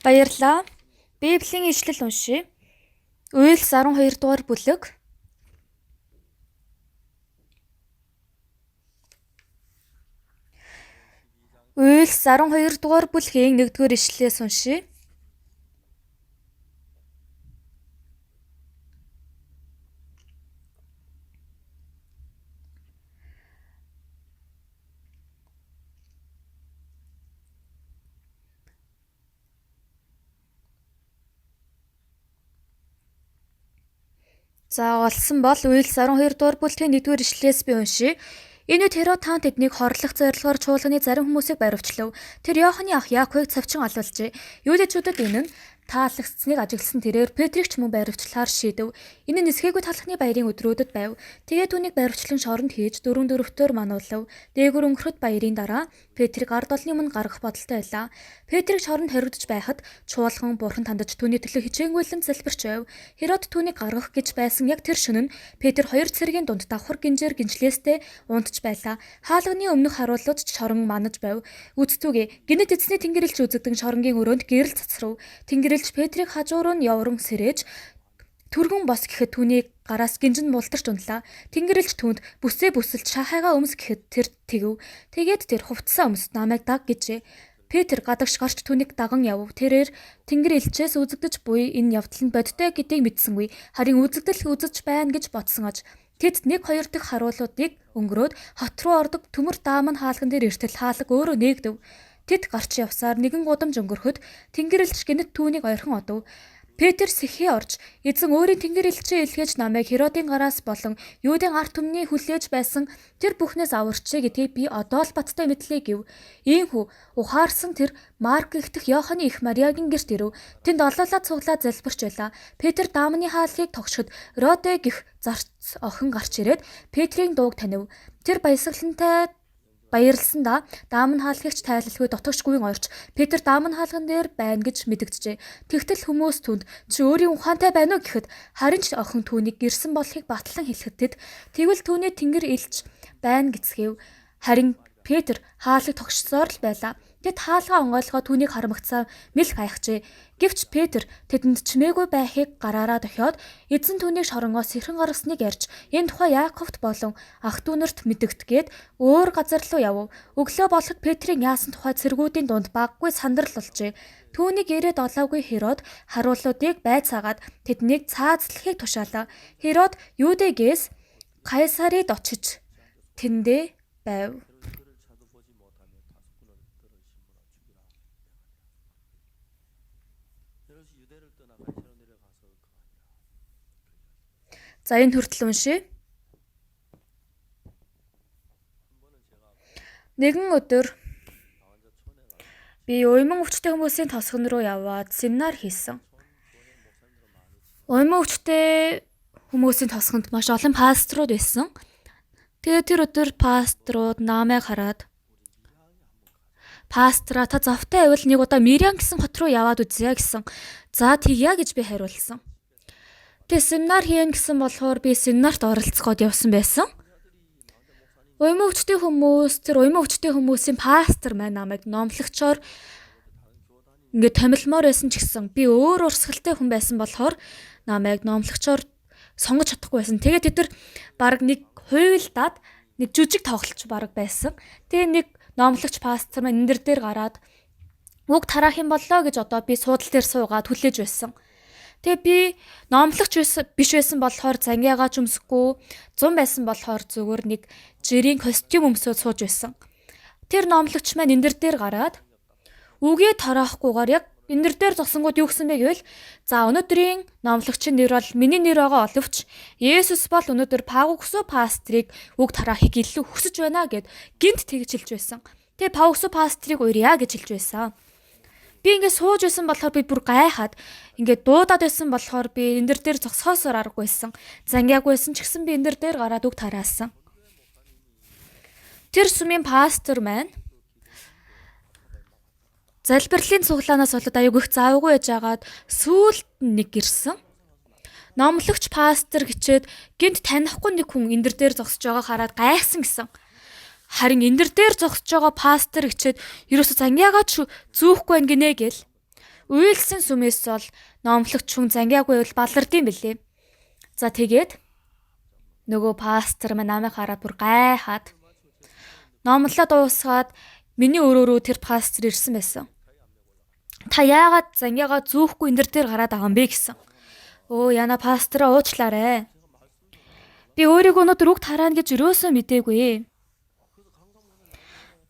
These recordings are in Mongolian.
Баярлалаа. Библийн ишлэл уншъя. Уйлс 12 дугаар бүлэг. Уйлс 12 дугаар бүлгийн 1-р ишлэлээс уншъя. За олсон бол Уйлс 12 дугаар бүлгийн 1-р ишлэлээс би уншъя. Энэ үед Херод хаан тэднийг хорлох зорилгоор чуулганы зарим хүмүүсийг баривчлав. Тэр Иоханы ах Яаковыг цавчин алуулжээ. Юудэчүүдэд энэ нь таалагдсаныг ажигласан тэрээр Петрийг ч мөн баривчлахаар шийдэв. Энэ нь нисгээгүй талхны баярын өдрүүдэд байв. Тэгээд түүнийг баривчлан шоронд хийж дөрвөн дөрөвтөөр мануулав. Дээгүр өнгөрөхөд баярын дараа Петрийг ард олны өмнө гаргах бодолтой байлаа. Петрийг шоронд хоригдож байхад чуулган бурхан тандаж түүний төлөө хичээнгүйлэн залбирч байв. Херод түүнийг гаргах гэж байсан яг тэр шөнө нь Петр хоёр цэргийн дунд давхар гинжээр гинжлээстэй унтж байлаа. Хаалганы өмнөх харуулууд ч шорон манаж байв. Үздүгэ гинэт эзний тэнгэрэлч үзэгдэн шоронгийн өрөөнд гэрэл цацрав. Тэнгэрэлч Петрийг хажуу руу нь явран сэрээж түргэн бос гэхэд түүний гараас гинжин мултарч унлаа. Тэнгэрэлч түүнд бүсээ бүсэлж шахайгаа өмс гэхэд тэр тэгэв. Тэгээд тэр хувцсаа өмс намайг даг гэжээ. Петр гадагш гарч түүнийг даган явв. Тэрээр Тэнгэр элчээс үзэгдэж буй энэ явдал нь бодиттой гэдгийг мэдсэнгүй. Харин үзэгдэл үзэж байна гэж бодсон аж. Тэд нэг хоёр дахь харуулуудыг өнгөрөөд хот руу ордог төмөр даам нь хаалган дээр иртэл хаалга өөрөө нээгдэв. Тэд гарч явсаар нэгэн гудамж өнгөрөхөд Тэнгэр элч гэнэт түүнийг ойрхон одов. Петр сэхээ орж эзэн өөрийн тэнгэр элчээ илгээж намайг Херодын гараас болон Юудын ард түмний хүлээж байсан тэр бүхнээс аварчээ гэдгийг би одоо л баттай мэдлээ гэв. Иймхүү ухаарсан тэр Марк гэх Иоханы их Мариагийн гэрт ирэв. Тэнд олоолаа цуглаа залбирч байлаа. Петр даамны хаалгыг тогшоход Роде гэх зарц охин гарч ирээд Петрийн дууг танив. Тэр баясгалантай баярлсандаа даам нь хаалгагч тайлалгүй дотогш гүйн орж Петр даам нь хаалган дээр байна гэж мэдэгджээ. Тэгтэл хүмүүс түнд чи өөрийн ухаантай байна уу гэхэд харин ч охин түүнийг гэрсэн болохыг батлан хэлэхэд тэд тэгвэл түүний тэнгэр элч байна гэцгээв. Харин Петр хаалгыг тогшсоор л байлаа. Тэд хаалгаа онгойлгоо түүнийг харамгацсан мэлх айхжээ. Гэвч Петр тэдэнд чимээгүй байхыг гараараа дохиод эзэн түүнийг шоронгоос хэрхэн гаргасныг ярьж энэ тухай Яаковт болон ах дүү нарт мэдэгдгээд өөр газар руу явв. Өглөө болоход Петрийн яасан тухай цэргүүдийн дунд баггүй сандрал болжээ. Түүнийг ирээд олоогүй Херод харуулуудыг байцаагаад тэднийг цаазлахыг тушаалаа. Херод Юудэгээс Кайсарид очиж тэндээ байв. За энэ хүртэл уншъя. Нэгэн өдөр би уйман өвчтэй хүмүүсийн тосгон руу яваад семинар хийсэн. Уйман өвчтэй хүмүүсийн тосгонд маш олон пасторууд байсан. Тэгээд тэр өдөр пасторууд намайг хараад пастраа та завтай байвал нэг удаа Мириан гэсэн хот руу яваад үзье гэсэн. За тэгье гэж би хариулсан. Тэгээ семинар хийнэ гэсэн болохоор би семинарт оролцоход явсан байсан. Уйман өвчтэй хүмүүс тэр уйман өвчтэй хүмүүсийн пастор маань намайг номлогчоор ингээд томилмоор байсан ч гэсэн би өөр урсгалтай хүн байсан болохоор намайг номлогчоор сонгож чадахгүй байсан. Тэгээд тэд нар баг нэг хуйлдаад нэг жүжиг тоглолч баг байсан. Тэгээ нэг номлогч пастор маань энэ дээр гараад үг тараах юм боллоо гэж одоо би суудал дээр суугаад хүлээж байсан. Тэгээ би номлогч биш байсан болохоор зангиагаа ч өмсөхгүй, зун байсан болохоор зүгээр нэг жирийн костюм өмсөөд сууж байсан. Тэр номлогч маань энэ дээр гараад үгээ тараахгүйгээр яг энэ дээр зогсонгууд юу гэсэн бэ гэвэл за өнөөдрийн номлогчийн нэр бол миний нэр байгаа оловч Есүс бол өнөөдөр Паугсо пастрыг үг тараахыг илүү хүсэж байна гэд гинт тэгж хэлж байсан. Тэгээ Паугсо пастрыг уриа гэж хэлж байсан. Би ингээд сууж байсан болохоор би бүр гайхаад ингээд дуудаад байсан болохоор би энэ дээр зогсоосоор аргагүй байсан. Зангиагүй байсан ч гэсэн би энэ дээр гараад үг тараасан. Тэр сүмийн пастор маань залбирлын цуглаанаас болоод аюу их заавгүй яж агаад сүүлд нь нэг гэрсэн. Номлогч пастор хичээд гинт танихгүй нэг хүн энэ дээр зогсож байгааг хараад гайхсан гэсэн. Харин энэ дээр зогсож байгаа пастор хичээд ерөөсө зангиагаа ч зүүхгүй байх гинэ гэл. Уйлсан сүмээс бол номлогч хүн зангиагүй бол балардсан бэлээ. За тэгээд нөгөө пастор маань намайг хараад бүр гайхаад номлоо дуусгаад миний өрөө рүү тэр пастор ирсэн байсан. Та яагаад зангиагаа зүүхгүй энэ дээр гараад байгаа юм бэ гэсэн. Өө яна пастораа уучлаарай. Би өөрийгөө өнөөдөр үг тараана гэж өрөөсөө мдээгүй.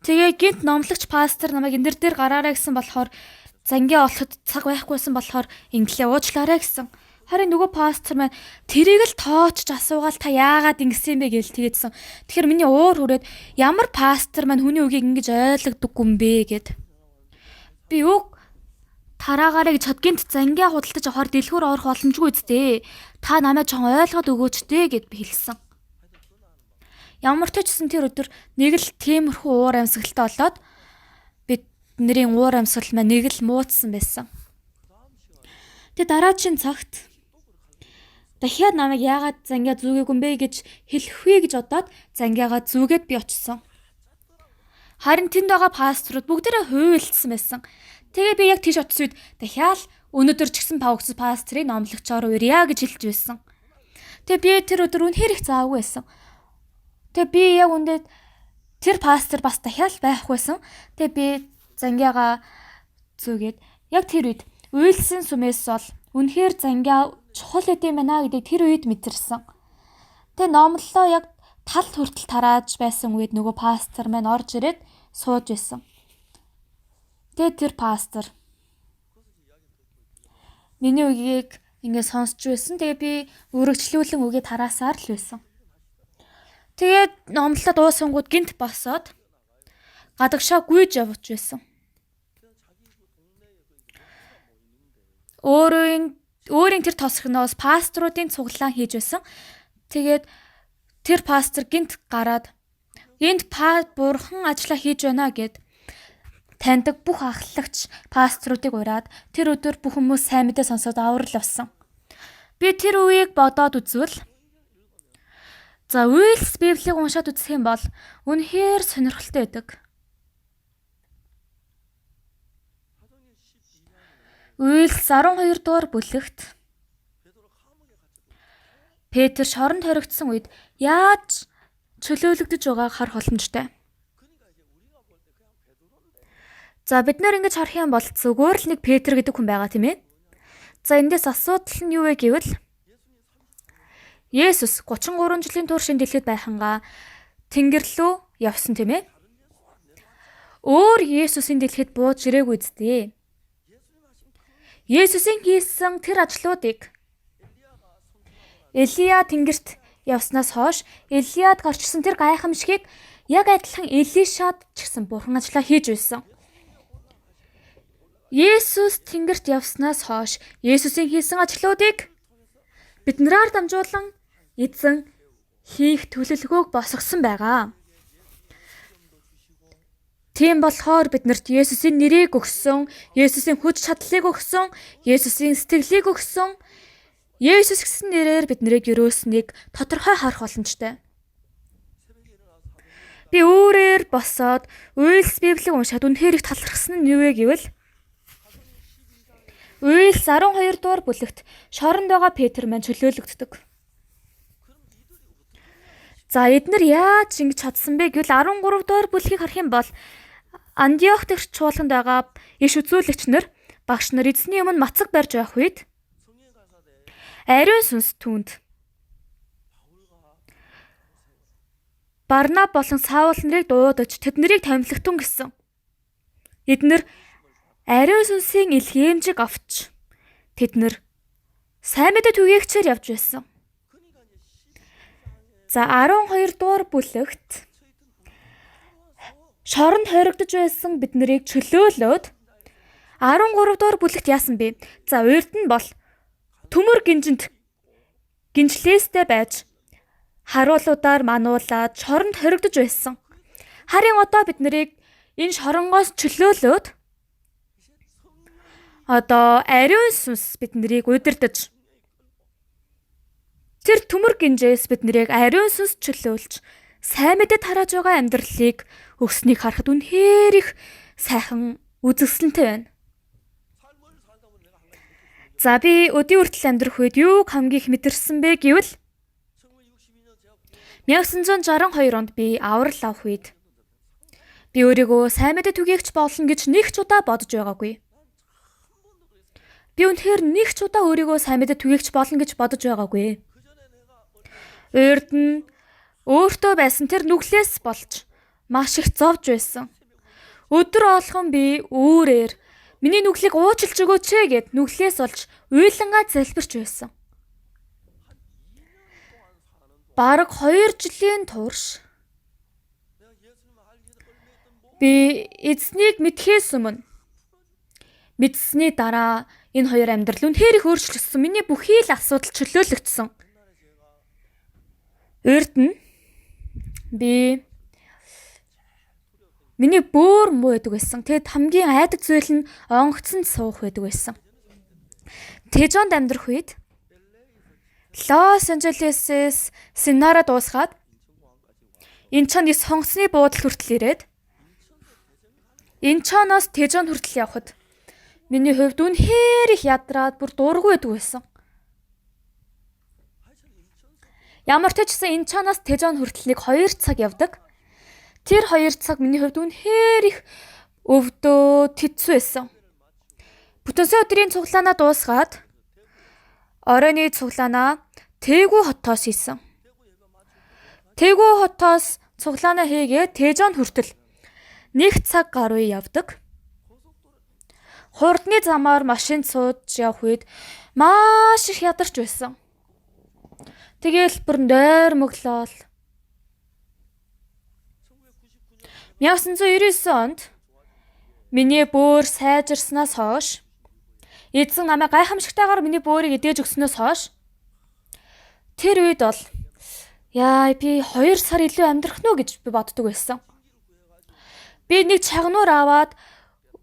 Тэгээ гинт номлогч пастор намайг энэ дээр гараарай гэсэн болохоор зангиа олоход цаг байхгүйсэн болохоор инглээ уучлаарай гэсэн. Харин нөгөө пастор маань тэрийг л тоочж асуугаал та яагаад ингэсэн юм бэ гэж тэгээдсэн. Тэгэхээр миний уур хүрээд ямар пастор маань хүний үгийг ингэж ойлгодоггүй юм бэ гэд. Би үг тараагаарэ гэж чад гинт зангиа худалдаж авахар дэлгүүр орох боломжгүй үсттэй. Та намайг жоохон ойлгоод өгөөч дээ гэд би хэлсэн. Ямар ч гэсэн тэр өдөр нэг л тиймэрхүү уур амьсгалтай болоод бидний уур амьсгал маань нэг л муудсан байсан. Тэгээ дараагийн цагт дахиад намайг яагаад зангиа зүүгээгүй юм бэ гэж хэлэхгүй гэж бодоод зангиагаа зүүгээд би очсон. Харин тэнд байгаа пасторууд бүгдээрээ хуйлдсан байсан. Тэгээ би яг тийш очсон үед дахиад өнөөдөр ч гэсэн павгц пасторыг номлогчоор урья гэж хэлж байсан. Тэгээ би тэр өдөр үнэхээр их заавгүй байсан. Тэгээ би яг үндэ тэр пастор бас дахиад байхгүйсэн. Тэгээ би зангиагаа зүүгээд яг тэр үед уйлсан сүмээс бол үнэхээр зангиа чухал гэдэм байна гэдгийг тэр үед мэдэрсэн. Тэгээ номлолоо яг тал хүртэл тарааж байсан үед нөгөө пастор маань орж ирээд сууж исэн. Тэгээ тэр пастор миний үгийг ингээд сонсч байсан. Тэгээ би үргэлжлүүлэн үгээ тараасаар л байсан. Тэгээд номлолоо дуусангууд гинт босоод гадагшаа гүйж явж байсан. Өөрийн тэр тосгоноос пасторуудын цуглаан хийж байсан. Тэгээд тэр пастор гинт гараад энд бурхан ажиллаа хийж байна гэд таньдаг бүх ахлагч пасторуудыг ураад тэр өдөр бүх хүмүүс сайн мэдээ сонсоод аврал авсан. Би тэр үеийг бодоод үзвэл за Уйлс Библийг уншаад үзэх юм бол үнэхээр сонирхолтой байдаг. Уйлс 12 дугаар бүлэгт Петр шоронд хоригдсон үед яаж чөлөөлөгдөж байгааг харах боломжтой. За бид нэр ингэж харах юм бол зүгээр л нэг Петр гэдэг хүн байгаа тийм ээ. За эндээс асуудал нь юу вэ гэвэл Есүс 33 жилийн турш энэ дэлхийд байхангаа Тэнгэр лүү явсан тийм ээ. Өөр Есүсийн дэлхийд бууж ирээгүй зү. Есүсийн хийсэн тэр ажлуудыг Элия Тэнгэрт явснаас хойш Элияд гарчсан тэр гайхамшигыг яг адилхан Элишад ч гэсэн бурхан ажлаа хийж байсан. Есүс Тэнгэрт явснаас хойш Есүсийн хийсэн ажлуудыг биднээр дамжуулан эзэн хийх төлөвлөгөөг босгосон байгаа. Тийм болохоор биднэрт Есүсийн нэрийг өгсөн, Есүсийн хүч чадлыг өгсөн, Есүсийн сэтгэлийг өгсөн, Есүс гэсэн нэрээр биднийг өрөөснийг тодорхой харах боломжтой. Би өөрөөр босоод Уйлс Библийг уншаад үнэхээр их талархсан нь юу вэ гэвэл Уйлс 12 дугаар бүлэгт шоронд байгаа Петр маань чөлөөлөгддөг. За эднэр яаж ингэж чадсан бэ гэвэл 13 дугаар бүлгийг харах юм бол Антиох дэх чуулганд байгаа иш үзүүлэгч нар багш нар эзний өмнө мацаг барьж байх үед ариун сүнс түүнд Барнаб болон Саул нарыг дуудаж тэднийг томилогтун гэсэн. Эднэр ариун сүнсийн илгээмжийг авч тэд нар сайн мэдээ түгээгчээр явж байсан. За 12 дугаар бүлэгт шоронд хоригдож байсан бид нарыг чөлөөлөөд 13 дугаар бүлэгт яасан бэ? За урд нь бол төмөр гинжинд гинжлээстэй байж харуулуудаар мануулаад шоронд хоригдож байсан. Харин одоо бид нарыг энэ шоронгоос чөлөөлөөд одоо ариун сүнс бид нарыг удирдах тэр төмөр гинжээс бид нарыг ариун сүнс чөлөөлж сайн мэдээ тарааж байгаа амьдралыг өгснийг харахад үнэхээр их сайхан үзэсгэлэнтэй байна. За би өдий хүртэл амьдрах үед юуг хамгийн их мэдэрсэн бэ гэвэл 1962 онд би аврал авах үед би өөрийгөө сайн мэдээ түгээгч болно гэж нэг ч удаа бодож байгаагүй. Би үнэхээр нэг ч удаа өөрийгөө сайн мэдээ түгээгч болно гэж бодож байгаагүй. Урд нь өөртөө байсан тэр нүглээс болж маш их зовж байсан. Өдөр болгон би үүрээр миний нүглийг уучлж өгөөч ээ гэд нүглээс болж уйлангаа залбирч байсан. Бараг 2 жилийн турш би эзнийг мэдхээс өмнө мэдсэний дараа энэ хоёр амьдрал үнэхээр их өөрчлөгдсөн. Миний бүхий л асуудал чөлөөлөгдсөн. Урд нь би миний бөөр муу байдаг байсан. Тэгэд хамгийн айдаг зүйл нь онгоцонд суух байдаг байсан. Тэжонд амьдрах үед Лос Анжелесээс семинараа дуусгаад Инчоны сонгоцны буудал хүртэл ирээд Инчоноос Тэжон хүртэл явхад миний хувьд үнэхээр их ядраад бүр дургүй байдаг байсан. Ямар ч гэсэн Инчоноос Тэжон хүртэл нэг 2 цаг явдаг. Тэр 2 цаг миний хувьд үнэхээр их өвдөө тэцүү байсан. Бүтэнсэн өдрийн цуглаанаа дуусгаад оройны цуглаанаа Тэгүү хотоос хийсэн. Тэгүү хотоос цуглаанаа хийгээд Тэжон хүртэл 1 цаг гаруй явдаг. Хурдны замаар машинд сууж явх үед маш их ядарч байсан. Тэгээл бүр нойрмоглоол. 1999 онд миний бөөр сайжирснаас хойш эзэн намайг гайхамшигтайгаар миний бөөрийг эдээж өгснөөс хойш тэр үед бол яа би 2 сар илүү амьдрах нь үү гэж би боддог байсан. Би нэг чагнуур аваад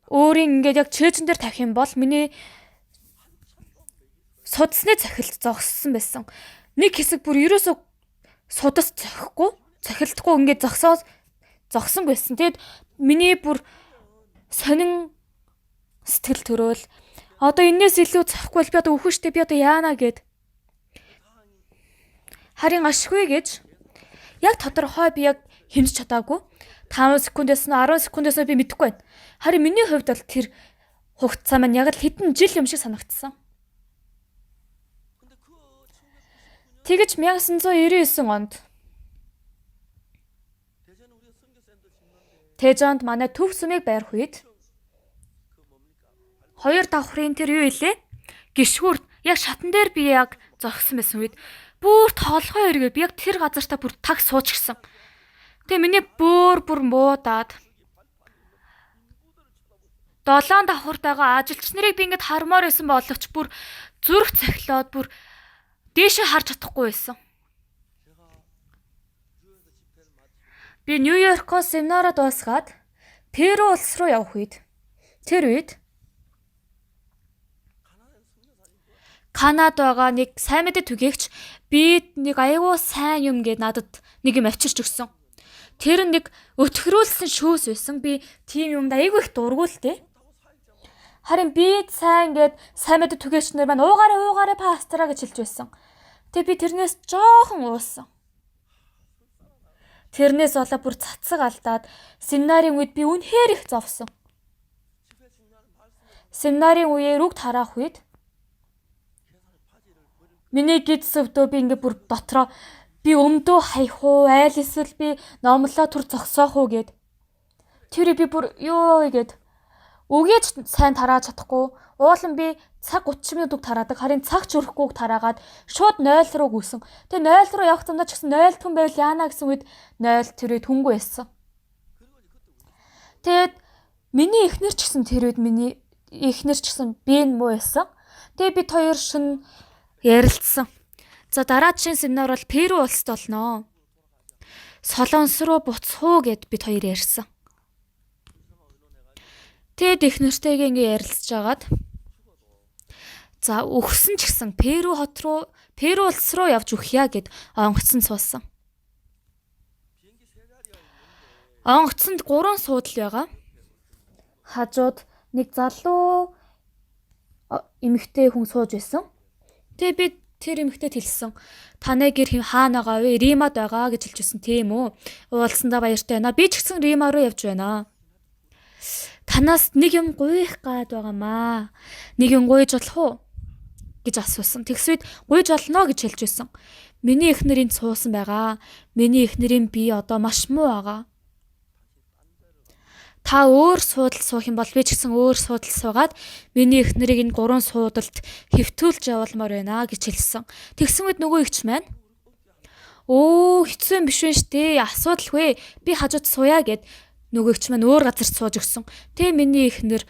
өөрийн ингээд яг чэйжэн дээр тавих юм бол миний судасны цохилт зогссон байсан. Нэг хэсэг бүр ерөөсөө судас цохихгүй, цохилдохгүй ингээд зогсон байсан. Тэгэд миний бүр сонин сэтгэл төрөөл одоо энээс илүү цохихгүй бол би одоо үхэн штэ, би одоо яана гэд. Харин ашгүй гэж яг тодорхой би яг хэмжиж чадаагүй. 5 секундээс нь 10 секундээс нь би мэдэхгүй байна. Харин миний хувьд бол тэр хугацаа маань яг л хэдэн жил юм шиг санагдсан. Тэгэж 1999 онд Тэжонд манай төв сүмийг байрах үед 2 давхрын тэр юу илээ? Гишгүүрт яг шатан дээр би яг зогссон байсан үед бүр толгой эргээ би яг тэр газартаа бүр таг суучихсан. Тэгээ миний бөөр бүр муудаад 7 давхарт байгаа ажилч нарыг би ингээд хармаар байсан боловч бүр зүрх цохилоод бүр дээшээ харж чадахгүй байсан. Би Нью-Йоркоос семинараа дуусгаад Перу улс руу явах үед тэр үед Канад байгаа нэг сайн мэдээ түгээгч би нэг айгүй сайн юм гээд надад нэг юм авчирч өгсөн. Тэр нэг өтгөрүүлсэн шүүс байсан. Би тийм юмд айгүй их дургүй л дээ. Харин би сайн гээд сайн мэдээ түгээгч нар маань уугаарай пастраа гэж хэлж байсан. Тэгээ би тэрнээс жоохон уусан. Тэрнээс болоо бүр цацаг алдаад семинарын үед би үнэхээр их зовсон. Семинарын үеэр үг тараах үед миний гидс өвдөө би ингээ бүр дотроо би өмдөө хаях уу, айл эсвэл би номлоо түр зогсоох уу гэд. Тэр би бүр ёо гэд үгээч сайн тарааж чадахгүй. Уулан би цаг 30 минут үг тараадаг. Харин цаг ч өрөхгүй үг тараагаад шууд 0 руу гүйсэн. Тэгээ 0 руу явах замдаа ч гэсэн 0 түн байвал яана гэсэн үед 0 тэр үед хүнгүй байсан. Тэгээд миний эхнэр ч гэсэн тэр үед миний эхнэр ч гэсэн би нь муу байсан. Тэгээ бид хоёр шин ярилцсан. За дараагийн семинар бол Перу улсад болно. Солонгос руу буцах уу гэд бид хоёр ярьсан. Тэгэд их нэртэйгээ ингээ ярилцж агаад за өгсөн ч гэсэн Перу хот руу, Перу улс руу явж өгье гэд онгоцонд суусан. Онгоцонд 3 суудал байгаа. Хажууд нэг залуу эмэгтэй хүн сууж байсан. Тэгээ би тэр эмэгтэйд хэлсэн. Танай гэр хэм хаана байгаа вэ? Римад байгаа гэж хэлж байсан, тийм үү? Уулзсандаа баяртай байна. Би ч гэсэн Рима руу явж байна. Танаас нэг юм гуйх гад байгаамаа. Нэг юм гуйж болох уу? Гэж асуусан. Тэгсвэд гуйж олно гэж хэлж байсан. Миний эхнэр энд суусан байгаа. Миний эхнэрийн бие одоо маш муу байгаа. Та өөр суудал суух юм бол би ч гэсэн өөр суудал суугаад миний эхнэрийг энэ 3 суудалд хэвтүүлж явуулмаар байна гэж хэлсэн. Тэгсэн үед нөгөө эгч маань өө хэцүү юм биш вэ штэ, асуудалгүй, би хажууд сууя гэд нөгөө эгч маань өөр газарт сууж өгсөн. Тэ миний эхнэр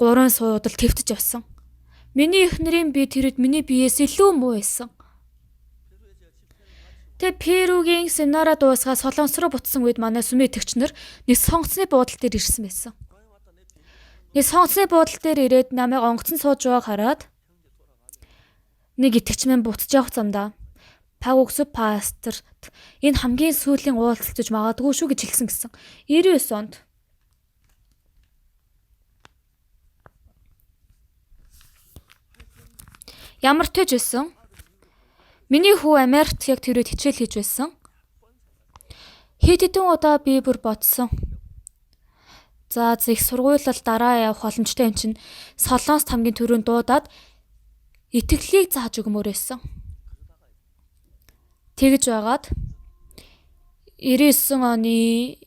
3 суудал твтэж явсан. Миний эхнэрийн бие тэр үед миний биеэс илүү муу байсан. Тэгээ Перугийн семинараа дуусгаад Солонгос руу буцсан үед манай сүмийн итгэгч нар нэг сонгоцны буудал дээр ирсэн байсан. Нэг сонгоцны буудал дээр ирээд намайг онгоцон сууж байгааг хараад нэг итгэгч маань буцаж явах замдаа Пагүксү пасторт энэ хамгийн сүүлийн уулзалт гэж магадгүй шүү гэж хэлсэн гэсэн. 99 онд. Ямар ч байсан миний хүү Америкт яг тэр үед хичээл хийж байсан. Хэд хэдэн удаа би бүр бодсон. За их сургуулиал дараа явах боломжтой юм чинь Солонгост хамгийн түрүүнд дуудаад итгэлийг зааж өгмөр байсан. Тэгж байгаад 99 оны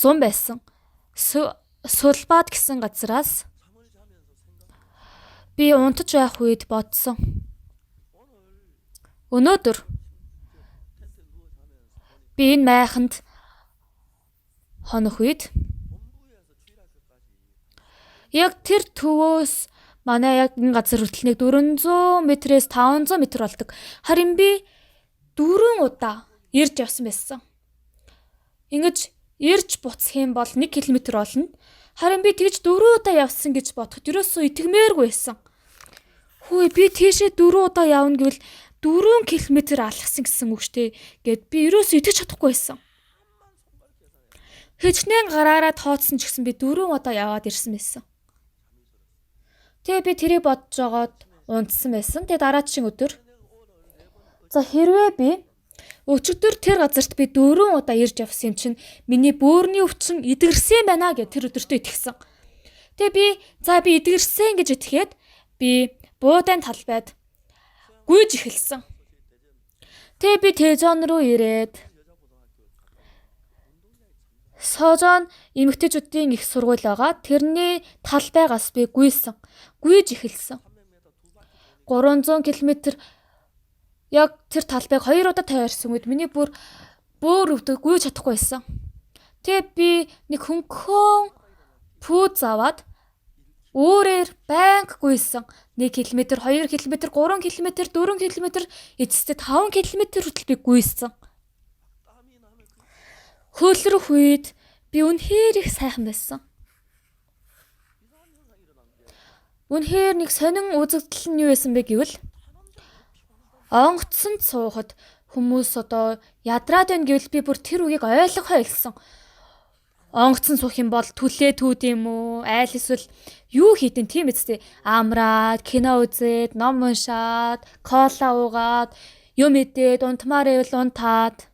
100 байсан. Сулбад гэсэн газраас би унтаж байх үед бодсон. Өнөөдөр би энэ майханд хонох үед яг тэр төвөөс манай яг энэ газар хүртэл нэг 400 метрээс 500 метр болдог. Харин би 4 удаа ирж явсан байсан. Ингэж ирж буцах юм бол 1 км болно. Харин би тэгж 4 удаа явсан гэж бодоход ерөөсөө итгэмээргүй байсан. Хүү би тийшээ 4 удаа явна гэвэл 4 км алхсан гэсэн үг штэ гэд би ерөөсөө итгэж чадахгүй байсан. Хичнээн гараараа тооцсон ч гэсэн би 4 удаа яваад ирсэн байсан. Тэгээ би тэрийг бодож жогоод унтсан байсан. Тэгээ дараагийн өдөр за хэрвээ би өчигдөр тэр газарт би 4 удаа ирж явсан юм чинь миний бөөрийн өвчин эдгэрсэн байна гэд тэр өдөртөө итгэсэн. Тэгээ би за би эдгэрсэн гэж итгээд би буудан талбайд гүйж эхэлсэн. Тэгээ би Тэжон руу ирээд Сожон эмэгтэйчүүдийн их сургууль байгаа. Тэрний талбайгаас би гүйсэн. Гүйж эхэлсэн. 300 км яг тэр талбайг 2 удаа тойрсон үед миний бүр бөөр өвдөг гүйж чадахгүй байсан. Тэгээ би нэг хөнгөн пүүз аваад өөрөөр байнга гүйсэн. 1 км, 2 км, 3 км, 4 км, эцэстээ 5 км хүртэл би гүйсэн. Хөөлрөх үед би үнэхээр их сайхан байсан. Үнэхээр нэг сонин үзэгдэл нь юу байсан бэ гэвэл онгоцсонд суухад хүмүүс одоо ядраад байна гэвэл би бүр тэр үгийг ойлгохоо хэлсэн. Онгоцсон суух юм бол түлээ түүд юм уу? Айл эсвэл юу хийдэн тийм үстэй. Амраад, кино үзээд, ном уншаад, кола уугаад, юм идээд, унтмаар байвал унтаад.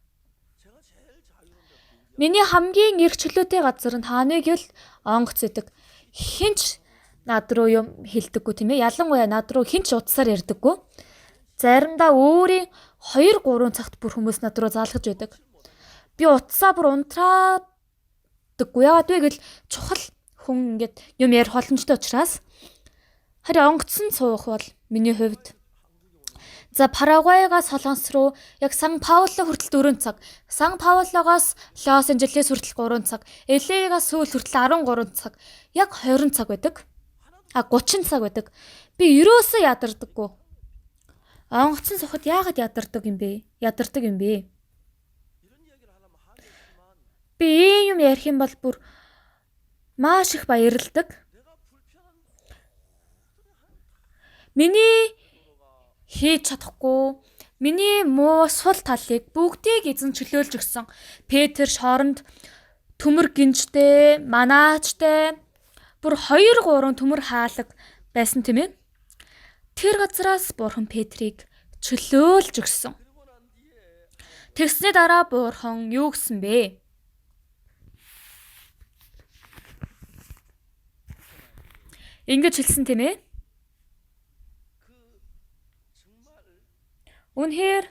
Миний хамгийн эрх чөлөөтэй газар нь хаана гэвэл онгоц байдаг. Хинч над руу юм хэлдэггүй тийм ээ. Ялангуяа над руу хинч утсаар ярьдаггүй. Заримдаа өөрийн 2 3 цагт бүр хүмүүс над руу заалгаж байдаг. Би утсаа бүр унтраадаггүй. Яагаад вэ гэвэл чухал хүн ингээд юм ярих боломжтой учраас. Харин онгоцсон суух бол миний хувьд за Парагвайгаас Солонгос руу яг Сан Пауло хүртэл 4 цаг, Сан Паулогоос Лос Анжелес хүртэл 3 цаг, LA-гаас Сөүл хүртэл 13 цаг, яг 20 цаг байдаг. А 30 цаг байдаг. Би ерөөсөө ядардаггүй. Онгоцсон сухад яагаад ядардаг юм бэ? Ядардаг юм бэ? Би ийм юм ярих юм бол бүр маш их баярладаг. Миний хийж чадахгүй миний муу сул талыг бүгдийг эзэн чөлөөлж өгсөн. Петр шоронд төмөр гинжтэй, манаачтай бүр 2 3 төмөр хаалга байсан тийм ээ. Тэр газраас Бурхан Петрийг чөлөөлж өгсөн. Тэгсний дараа Бурхан юу гэсэн бэ? Ингэж хэлсэн тийм ээ? Үнэхээр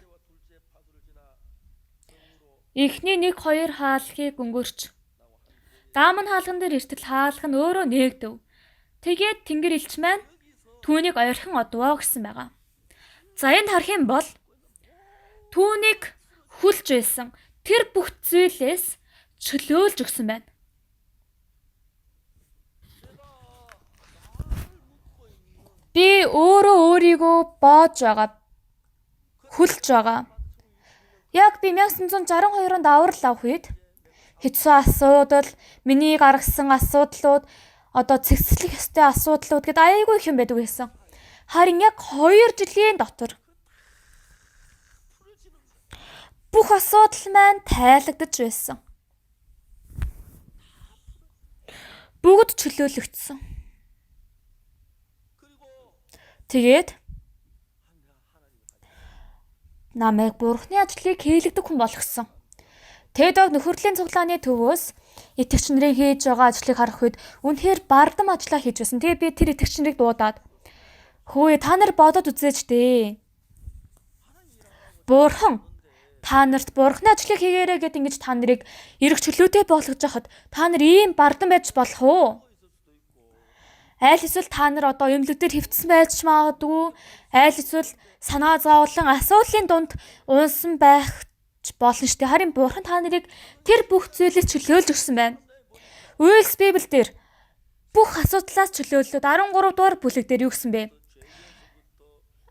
эхний 1 2 хаалхыг өнгөрч дааман хаалган дээр иртэл хаалга нь өөрөө нээгдэв. Тэгээд Тэнгэр элч маань түүнийг ойрхон одвоо гэсэн байгаа. За энд харах юм бол түүнийг хүлж байсан тэр бүх зүйлээс чөлөөлж өгсөн байна. Би өөрөө өөрийгөө боож байгаа, хүлж байгаа. Яг би 1962 онд аврал авах үед хэцүү асуудал, миний гаргасан асуудлууд, одоо цэгцлэх ёстой асуудлууд гэд аяйгүй их юм байдаг байсан. Харин яг 2 жилийн дотор бүх асуудал маань тайлагдаж байсан. Бүгд чөлөөлөгдсөн. Тэгээд намайг Бурхны ажлыг хийлэгдэх хүн болгосон. Тэдог нөхөрлийн цуглааны төвөөс итгэгч нарын хийж байгаа ажлыг харах үед үнэхээр бардам ажлаа хийж байсан. Тэгээ би тэр итгэгч нарыг дуудаад, "Хөөе, та нар бодоод үзээч дээ. Бурхан та нарт Бурхны ажлыг хийгээрэй гэд ингэж та нарыг эрх чөлөөтэй болгож байхад та нар ийм бардам байж болох уу? Аль эсвэл та нар одоо эмнэлэг дээр хэвтсэн байж магадгүй, аль эсвэл санаа зовлон асуудлын дунд унсан байх болно шүү дээ. Харин Бурхан та нарыг тэр бүх зүйлээс чөлөөлж өгсөн байна." Уйлс Библиэлд бүх асуудлаас чөлөөллөд 13 дугаар бүлэг дээр юу гэсэн бэ?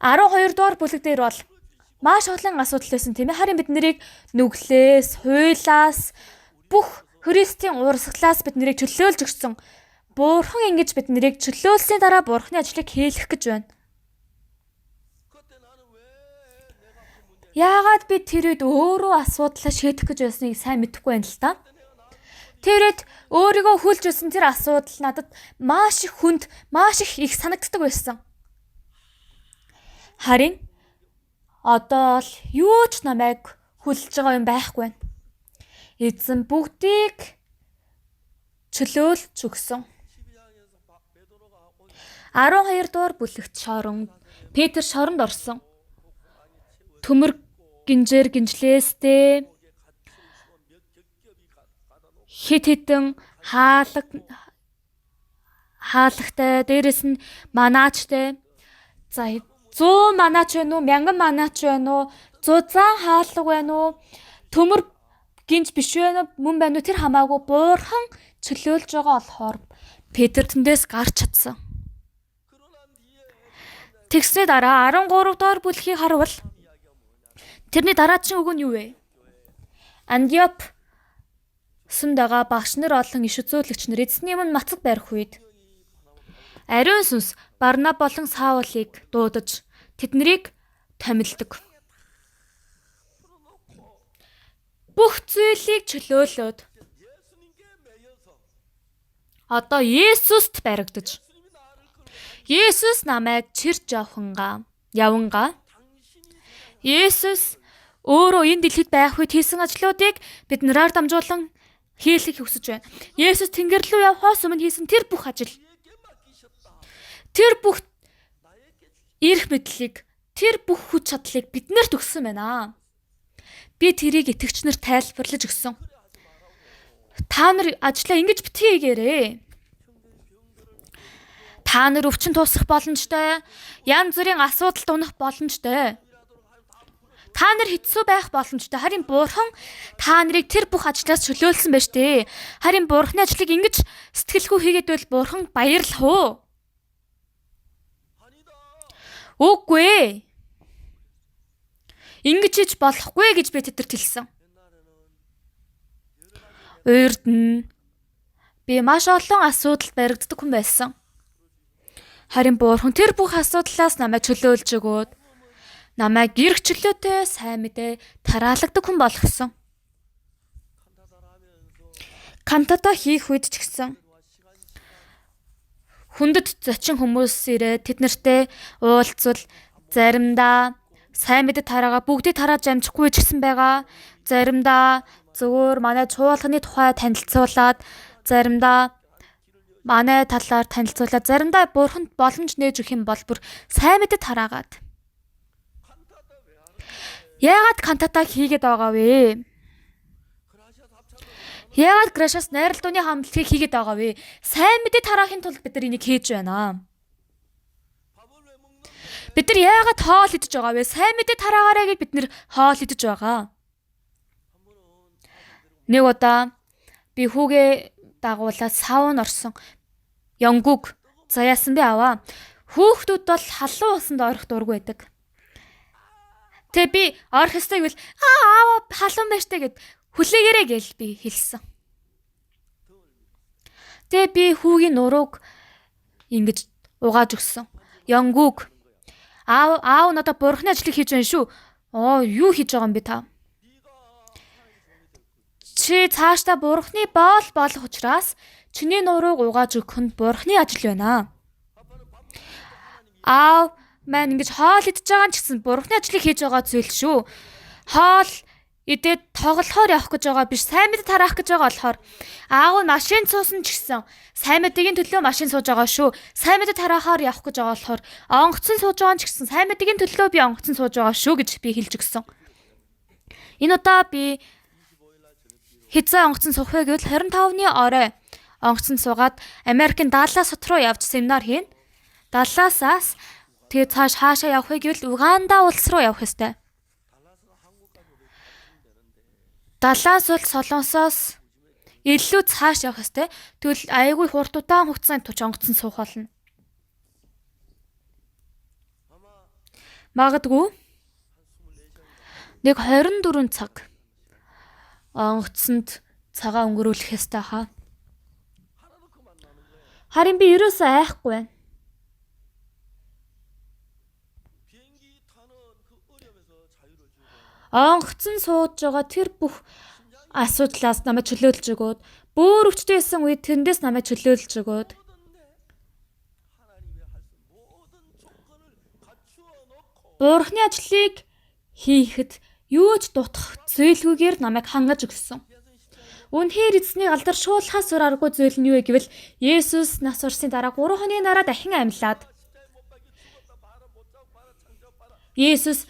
12 дугаар бүлэг дээр бол маш олон асуудал байсан тийм ээ. Харин бид нарыг нүглээс, хуйлаас, бүх Христийн урсгалаас бид нарыг чөлөөлж өгсөн. Бурхан ингэж бид нарыг чөлөөлсөний дараа Бурханы ажлыг хийлгэх гэж байна. Яагаад би тэр үед өөрөө асуудлаа шийдэх гэж байсныг сайн мэдэхгүй байна л та. Тэр үед өөрийгөө хүлж байсан тэр асуудал надад маш их хүнд, маш их санагддаг байсан. Харин одоо л юу ч намайг хүлж байгаа юм байхгүй байна. Эзэн бүгдийг чөлөөлж өгсөн. 12 дугаар бүлэгт шорон Петр шоронд орсон. Төмөр гинжээр гинжлээстэй хит хитэн хаалгатай, дээрэс нь манаачтай. За 100 манаач байна уу, 1000 манаач байна уу, зузаан хаалга байна уу, төмөр гинж биш байна уу, мөн байна уу, тэр хамаагүй Бурхан чөлөөлж байгаа болохоор Петр тэндээс гарч чадсан. Тэгсний дараа 13 дугаар бүлгийг харвал тэрний дараачин үг нь юу вэ? Антиоп сүмд байгаа багш нар олон иш үзүүлэгч нар эзний өмнө мацаг барих үед ариун сүнс Барнаб болон Саулыг дуудаж тэднийг томилдог. Бүх зүйлийг чөлөөлөөд одоо Есүст баригдаж, Есүс намайг чирч явангаа Есүс өөрөө энэ дэлхийд байх үед хийсэн ажлуудыг бид нараар дамжуулан хийлгэх хүсэж байна. Есүс Тэнгэр рүү явхаас өмнө хийсэн тэр бүх ажил, тэр бүх эрх мэдлийг, тэр бүх хүч чадлыг биднэрт өгсөн байна. Би тэрийг итгэгч нарт тайлбарлаж өгсөн. Та нар ажлаа ингэж битгий хийгээрэй. Та нар өвчин тусах боломжтой, янз бүрийн асуудалд унах боломжтой. Та нар хэцүү байх боломжтой. Харин Бурхан та нарыг тэр бүх ажлаас чөлөөлсөн байж тээ. Харин Бурханы ажлыг ингэж сэтгэлгүй хийгээд байвал Бурхан баярлах уу? Үгүй ээ. Ингэж хийж болохгүй гэж би тэдэрт хэлсэн. Урд нь би маш олон асуудалд баригддаг хүн байсан. Харин Бурхан тэр бүх асуудлаас намайг чөлөөлж өгөөд намайг эрх чөлөөтэй сайн мэдээ тараалагддаг хүн болгосон. Кантата хийх үед ч гэсэн Хүндэт зочин хүмүүс ирээд тэд нартэй уулзвал заримдаа сайн мэдээ тараагаа бүгдийг тарааж амжихгүй ч гэсэн байгаа. Заримдаа зөвөр манай чуулганы тухай танилцуулаад, заримдаа манай талаар танилцуулаад, заримдаа бурханд боломж нээж өгөх юм бол бүр сайн мэдээ тараагаад. Яагаад кантата хийгээд байгаа вэ? Яагаад Грашас найрал дууны хамтлагийг хийгээд байгаа вэ? Сайн мэдээ тараахын тулд бид нар энийг хийж байна. Бид нар яагаад хоол идэж байгаа вэ? Сайн мэдээ тараагаарай гэж бид нар хоол идэж байгаа. Нэг удаа би хүүгээ дагуулад савн орсон. Янгуг заяасан би аваа. Хүүхдүүд бол халуун усанд орох дургүй байдаг. Тэгээ би орох ёстой гэвэл аава халуун байж таа гэд хүлээгээрэй гэж би хэлсэн. Тэгээ би хүүгийн нурууг ингэж угааж өгсөн. Янгуг аав надад бурхны ажлыг хийж байна шүү. Оо юу хийж байгаа юм бэ та? Чи цаашдаа бурхны боол болох учраас чиний нурууг угааж өгөх нь бурхны ажил байна. Аав маань ингэж хоол идэж байгаа нь ч гэсэн бурхны ажлыг хийж байгаа зүйл шүү. Хоол идээд тоглохоор явах гэж байгаа биш, сайн мэдээ тараах гэж байгаа болохоор аав нь машин суусан ч гэсэн сайн мэдээгийн төлөө машин сууж байгаа шүү. Сайн мэдээ тараахаар явах гэж байгаа болохоор онгоцон сууж байгаа ч гэсэн сайн мэдээгийн төлөө би онгоцон сууж байгаа шүү гэж би хэлж өгсөн. Энэ удаа би хэзээ онгоцон суух вэ гэвэл 25-ны орой онгоцон суугаад Америкийн Даллас хот руу явж семинар хийнэ. Далласаас тэгээ цааш хаашаа явах вэ гэвэл Уганда улс руу явах ёстой. Даллас бол Солонгосоос илүү цааш явах ёстой. Тэгвэл аягүй хурд удаан хугацаанд тууч онгоцон суух болно. Магадгүй нэг 24 цаг онгоцонд цагаа өнгөрүүлэх ёстой хаа. Харин би ерөөсөө айхгүй байна. Онгоцон сууж байгаа тэр бүх асуудлаас намайг чөлөөлж өгөөд, бөөр өвчтэй байсан үед тэндээс намайг чөлөөлж өгөөд, Бурхны ажлыг хийхэд юу ч дутах зүйлгүйгээр намайг хангаж өгсөн. Үнэхээр эзнийг алдаршуулахаас өөр аргагүй зүйл нь юу вэ гэвэл Есүс нас барсны дараа 3 хоногийн дараа дахин амьлаад Есүс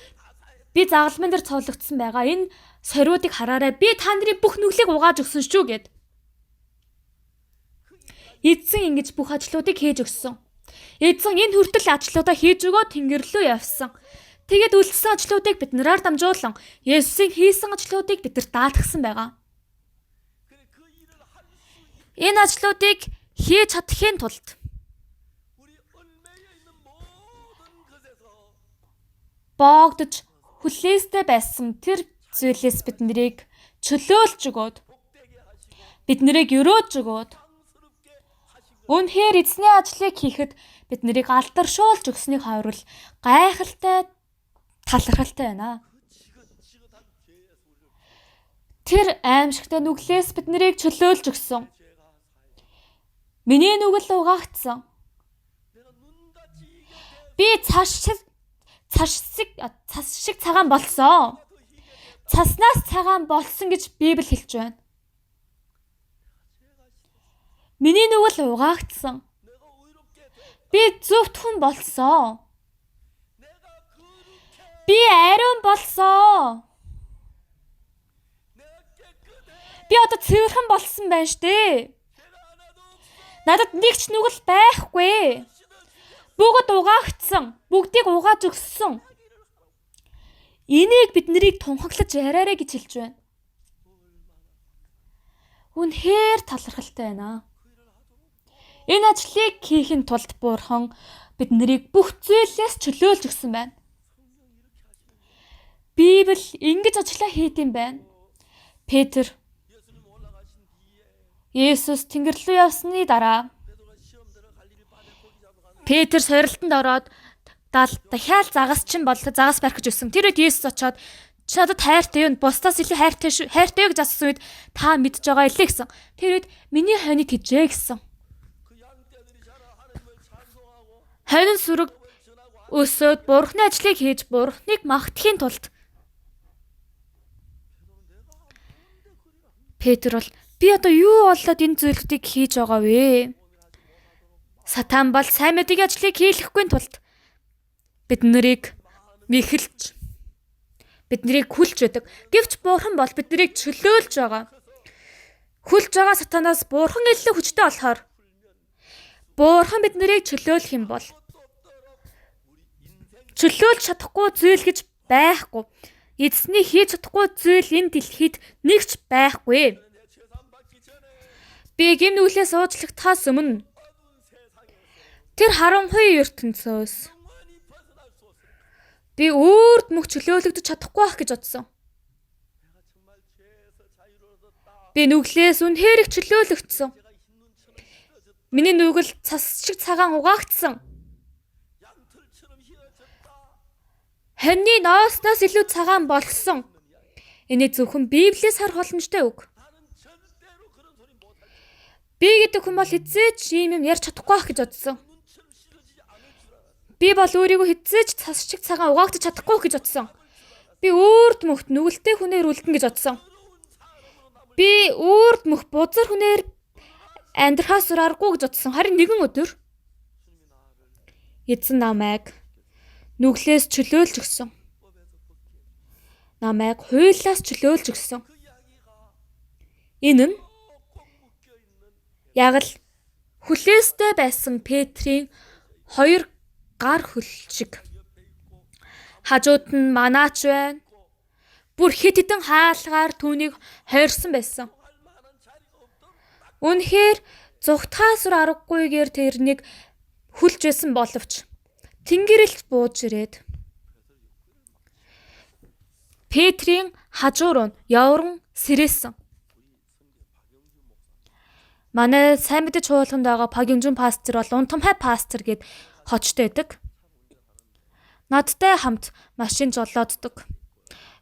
би загалмайн дээр цовлогдсон байгаа. Энэ сориудыг хараарай. Би та нарын бүх нүглийг угааж өгсөн шүү гэд. Эзэн ингэж бүх ажлуудыг хийж өгсөн. Эзэн энэ хүртэл ажлуудаа хийж өгөө тэнгэр лүү явсан. Тэгээд үлдсэн ажлуудыг бид нараар дамжуулан Есүсийн хийсэн ажлуудыг бид нар даатгсан байгаа. Энэ ажлуудыг хийж чадахын тулд боогдож хүлээстэй байсан тэр зүйлээс бид нарыг чөлөөлж өгөөд, бид нарыг өрөөж өгөөд, үнэхээр эзний ажлыг хийхэд бид нарыг алдаршуулж өгснийг харвал гайхалтай талархалтай байна. Тэр аимшигтай нүглээс бид нарыг чөлөөлж өгсөн. Миний нүгэл угаагдсан. Би цас шиг цагаан болсон. Цаснаас цагаан болсон гэж Библи хэлж байна. Миний нүгэл угаагдсан. Би зөвхт хүн болсон. Би ариун болсон. Би одоо цэвэрхэн болсон байна штэ. Надад нэг ч нүгэл байхгүй. Бүгд угаагдсан. Бүгдийг угааж өгсөн. Энийг бид нарыг тунхаглаж яриарай гэж хэлж байна. Үнэхээр талархалтай байна. Энэ ажлыг хийхин тулд Бурхан бид нарыг бүх зүйлээс чөлөөлж өгсөн байна. Библи ингэж ажиллаа хийд юм байна. Петр Есүс Тэнгэр рүү явсны дараа Петр сорилтонд ороод дахиад загасчин боллоо, загас барих гэж өссөн. Тэр үед Есүс очоод чи надад хайртай юу? Бусдаас илүү хайртай шүү. Хайртай юу гэж асуусан үед та мэдж байгаа илээ гэсэн. Тэр үед миний хойныг тэжээ гэсэн. Хонин сүрэг өсөөд Бурхны ажлыг хийж Бурхныг магтахын тулд Петр бол би одоо юу болоод энэ зүйлүүдийг хийж байгаа вэ? Сатан бол сайн мэдээгийн ажлыг хийлэхгүй тулд бид нарыг мэхэлж, бид нарыг хүлж байдаг. Гэвч Бурхан бол бид нарыг чөлөөлж байгаа. Хүлж байгаа сатанаас Бурхан илүү хүчтэй болохоор Бурхан бид нарыг чөлөөлөх юм бол чөлөөлж чадахгүй зүйл гэж байхгүй. Эзний хийж чадахгүй зүйл энэ дэлхийд нэг ч байхгүй. Би гэм нүглээс уучлагдахаас өмнө тэр харанхуй ертөнцөөс би өөрд мөх чөлөөлөгдөж чадахгүй байх гэж бодсон. Би нүглээс үнэхээр их чөлөөлөгдсөн. Миний нүгэл цас шиг цагаан угаагдсан. Хоньны ноосноос илүү цагаан болсон. Энэ зөвхөн Библиэс харах боломжтой үг. Би гэдэг хүн бол хэзээ ч ийм юм ярьж чадахгүй байх гэж бодсон. Би бол өөрийгөө хэзээ ч цас шиг цагаан угаагдаж чадахгүй гэж бодсон. Би өөрд мөхт нүгэлтэй хүнээр үлдэн гэж бодсон. Би өөрд мөх бузар хүнээр амьдрахаас өөр аргагүй гэж бодсон. Харин нэгэн өдөр эзэн намайг нүглээс чөлөөлж өгсөн. Намайг хуйлаас чөлөөлж өгсөн. Энэ нь яг л хүлээстэй байсан Петрийн хоёр гар хөл шиг. Хажууд нь манаач байна. Бүр хэд хэдэн хаалгаар түүнийг хойрсон байсан. Үнэхээр зугтахаас өөр аргагүйгээр тэрнийг хүлж байсан боловч Тэнгэрэлт бууж ирээд Петрийн хажуу руу явран сэрээсэн. Манай сайн мэдээ чуулганд байгаа Пагинжун пастор бол Унтамхай пастор гэд хочтой байдаг. Надтай хамт машин жолооддог.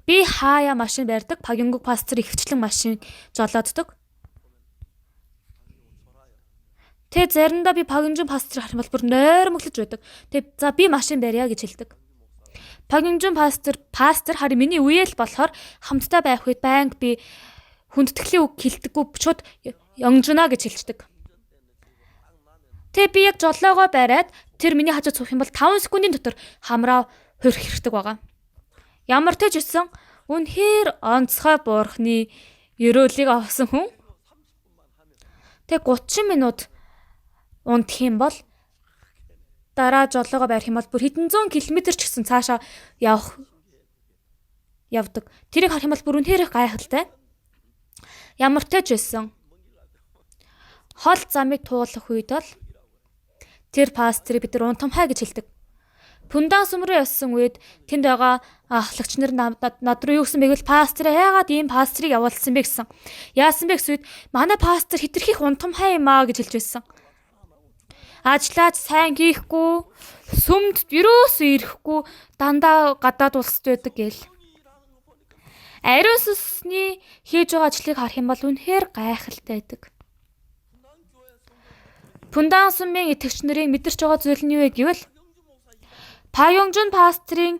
Би хаяа машин барьдаг. Пагингуг пастор ихэвчлэн машин жолооддог. Тэгээ заримдаа би Пагинжун пастор харах юм бол бүр нойрмоглож байдаг. Тэгээ за би машин барья гэж хэлдэг. Пагинжун пастор харин миний үеэл болохоор хамтдаа байх үед байнга би хүндэтгэлийн үг хэлдэггүй, шууд Йонжуна гэж хэлцдэг. Тэгээ би яг жолоогоо бариад тэр миний хажууд суух юм бол 5 секундын дотор хамраа хорих хэрэгтэй байгаа. Ямар ч байсан үнэхээр онцгой Бурхны ерөөлийг авсан хүн. Тэгээ 30 минут унтах юм бол дараа жолоогоо барих юм бол бүр хэдэн зуун километр ч гэсэн цаашаа явдаг. Тэрийг харах юм бол бүр үнэхээр их гайхалтай. Ямар ч байсан хол замыг туулах үед бол тэр пасторыг бид нар Унтамхай гэж хэлдэг. Пүндан сүм рүү явсан үед тэнд байгаа ахлагч нар над руу юу гэсэн бэ гэвэл пастораа яагаад ийм пасторыг явуулсан бэ гэсэн. Яасан бэ гэсэн үед манай пастор хэтэрхий унтамхай юм аа гэж хэлж байсан. Ажлаач сайн хийхгүй, сүмд ерөөсөө ирэхгүй, дандаа гадаад улсад байдаг гээл. Ариун сүнсний хийж байгаа ажлыг харах юм бол үнэхээр гайхалтай байдаг. Пүндан сүмийн итгэгч нарын мэдэрч байгаа зүйл нь юу вэ гэвэл Паюнжун пастрын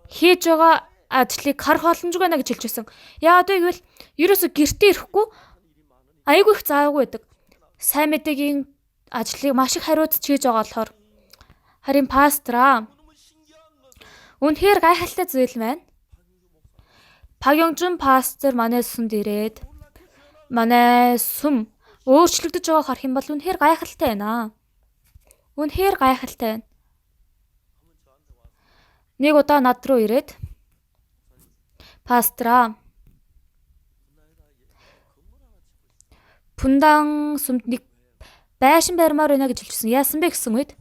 хийж байгаа ажлыг харах боломжгүй байна гэж хэлж байсан. Яагаад вэ гэвэл ерөөсө гэртээ ирэхгүй айгүй их заагүй байдаг. Сайн мэдээгийн ажлыг маш их хариуцж хийж байгаа болохоор харин пастраа үнэхээр гайхалтай зүйл байна. Пагёнжун пастор манай сүмд ирээд манай сүм өөрчлөгдөж байгааг харах юм бол үнэхээр гайхалтай байна. Үнэхээр гайхалтай байна. Нэг удаа над руу ирээд пастраа Пүндан сүмд нэг байшин барьмаар байна гэж хэлчихсэн. Яасан бэ гэсэн үед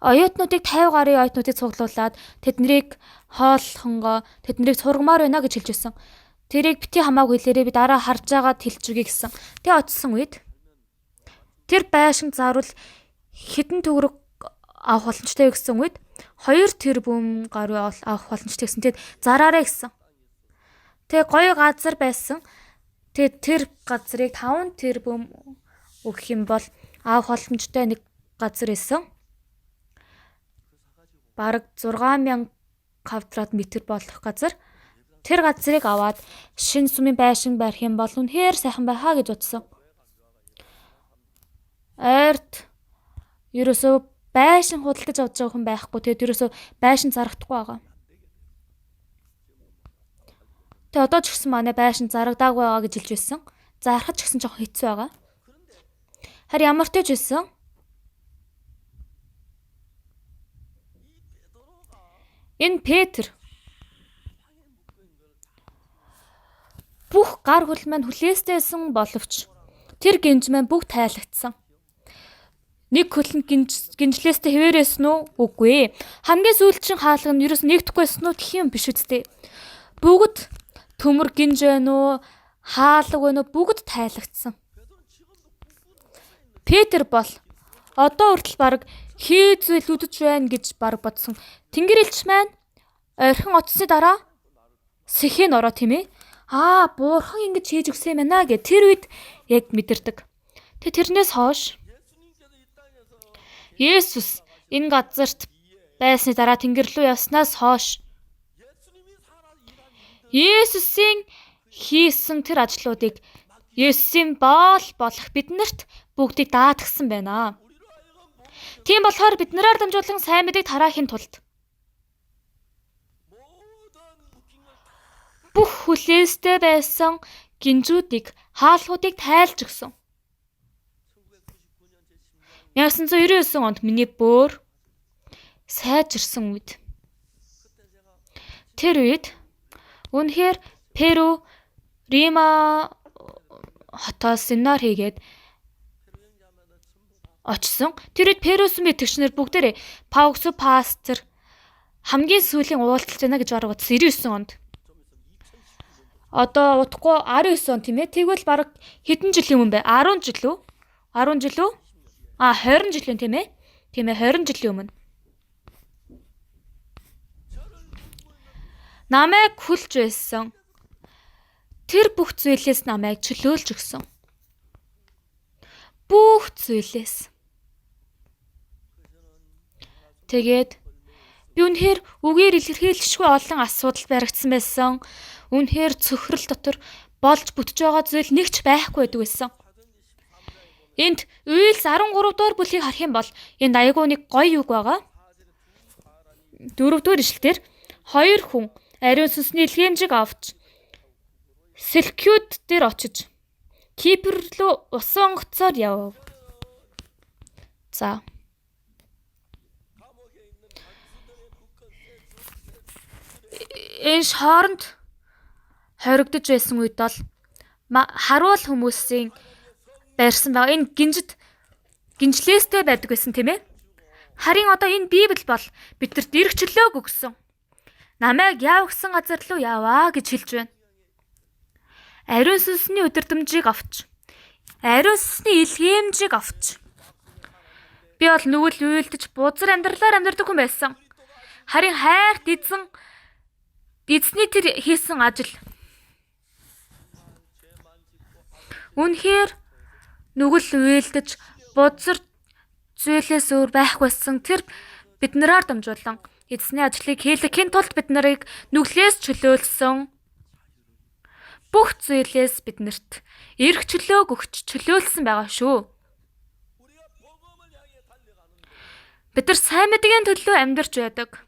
оюутнуудыг 50 гаруй оюутнуудыг цуглуулад тэднийг хооллохонгоо тэднийг сургамаар байна гэж хэлж байсан. Тэрийг бити хамаагүй хэлээрээ би дараа харж байгаад хэлж өгье гэсэн. Тэгээ очсон үед тэр байшин заруул хэдэн төгрөг авах боломжтой гэсэн үед 2 тэрбум гаруй авах боломжтой гэсэн. Тэгэд зараарэ гэсэн. Тэгээ гоё газар байсан. Тэгээд тэр газрыг 5 тэрбум өгөх юм бол авах боломжтой нэг газар байсан. Бараг 6000 квадрат метр болох газар. Тэр газрыг аваад шинэ сүмийн байшин барих юм бол үнэхээр сайхан байхаа гэж бодсон. Ойрт ерөөсөө байшин худалдаж авч байгаа хүн байхгүй. Тэгээд ерөөсөө байшин зарагдахгүй байгаа. Тэгээ одоо ч гэсэн манай байшин зарагдаагүй байгаа гэж хэлж байсан. Зарахад ч гэсэн жоохон хэцүү байгаа. Харин ямар ч ч байсан энэ Петр бүх гар хөл маань хүлээстэйсэн боловч тэр гинж маань бүгд тайлагдсан. Нэг хөл нь гинжлээстэй хэвээрээсэн үү? Үгүй ээ. Хамгийн сүүлчийн хаалга нь ерөөс нэгдэхгүй байсан уу гэх юм биш үстэй. Бүгд төмөр гинж байна уу? Хаалга байна уу? Бүгд тайлагдсан. Петр бол одоо хүртэл бараг хий зүйл үдэж байна гэж бараг бодсон. Тэнгэр элч маань орхин очсны дараа сэхэн ороо тийм ээ. Аа, бурхан ингэж хийж өгсөн юм байна гэх тэр үед яг мэдэрдэг. Тэг тэрнээс хойш Есүс энэ газарт байсны дараа тэнгэр рүү явснаас хойш Есүсийн хийсэн тэр ажлуудыг Есүсийн боол болох биднэрт бүгдийг даатгсан байна. Тийм болохоор биднээр дамжуулан сайн мэдээг тараахын тулд бүх хүлээстэй байсан гинжүүдийг, хаалгуудыг тайлж өгсөн. 1999 онд миний бөөр сайжирсан үед тэр үед үнэхээр Перу Рима хотоос семинар хийгээд очсон. Тэр үед Перу сүмийн итгэгчнэр бүгдээрээ Паугсу пастор хамгийн сүүлийн уулзалт байна гэж бараг бодсон 99 онд. Одоо удахгүй 19 он тийм ээ. Тэгвэл бараг хэдэн жилийн өмнө бэ? 10 жил үү? 10 жил үү? А 20 жилийн тийм ээ. Тийм ээ 20 жилийн өмнө. Намайг хүлж байсан. Тэр бүх зүйлээс намайг чөлөөлж өгсөн. Бүх зүйлээс. Тэгээд би үнэхээр үгээр илэрхийлэшгүй олон асуудал баригдсан байсан. Үнэхээр цөхрөл дотор болж бүтэж байгаа зүйл нэг ч байхгүй байдаг байсан. Энд Уйлс 13 дугаар бүлгийг харах юм бол энд айгүй нэг гоё үг байгаа. 4 дугаар ишлэлдэр хоёр хүн ариун сүнсний илгээмжийг авч Селкюд дээр очиж Кипр рүү усан онгоцоор явв. За. Энэ шоронд хоригдож байсан үед бол харуул хүмүүсийн барьсан байгаа. Энэ гинжид гинжлээстэй байдаг байсан тийм ээ. Харин одоо энэ Библи бол бидэрт эрх чөлөөг өгсөн. Намайг яав гэсэн газар руу яваа гэж хэлж байна. Ариун сүнсний өдөрдмжийг авч, ариун сүнсний илгээмжийг авч. Би бол нүгэл уйлдаж бузар амьдралаар амьдардаг хүн байсан. Харин хайрт эзэн эзний тэр хийсэн ажил үнэхээр нүгэл уйлдаж бузар зүйлээс өөр байхгүйсэн тэр биднээр дамжуулан эзний ажлыг хийлгэхийн тулд бид нарыг нүглээс чөлөөлсөн. Бүх зүйлээс биднэрт эрх чөлөөг өгч чөлөөлсөн байгаа шүү. Бид нар сайн мэдгийн төлөө амьдарч байдаг.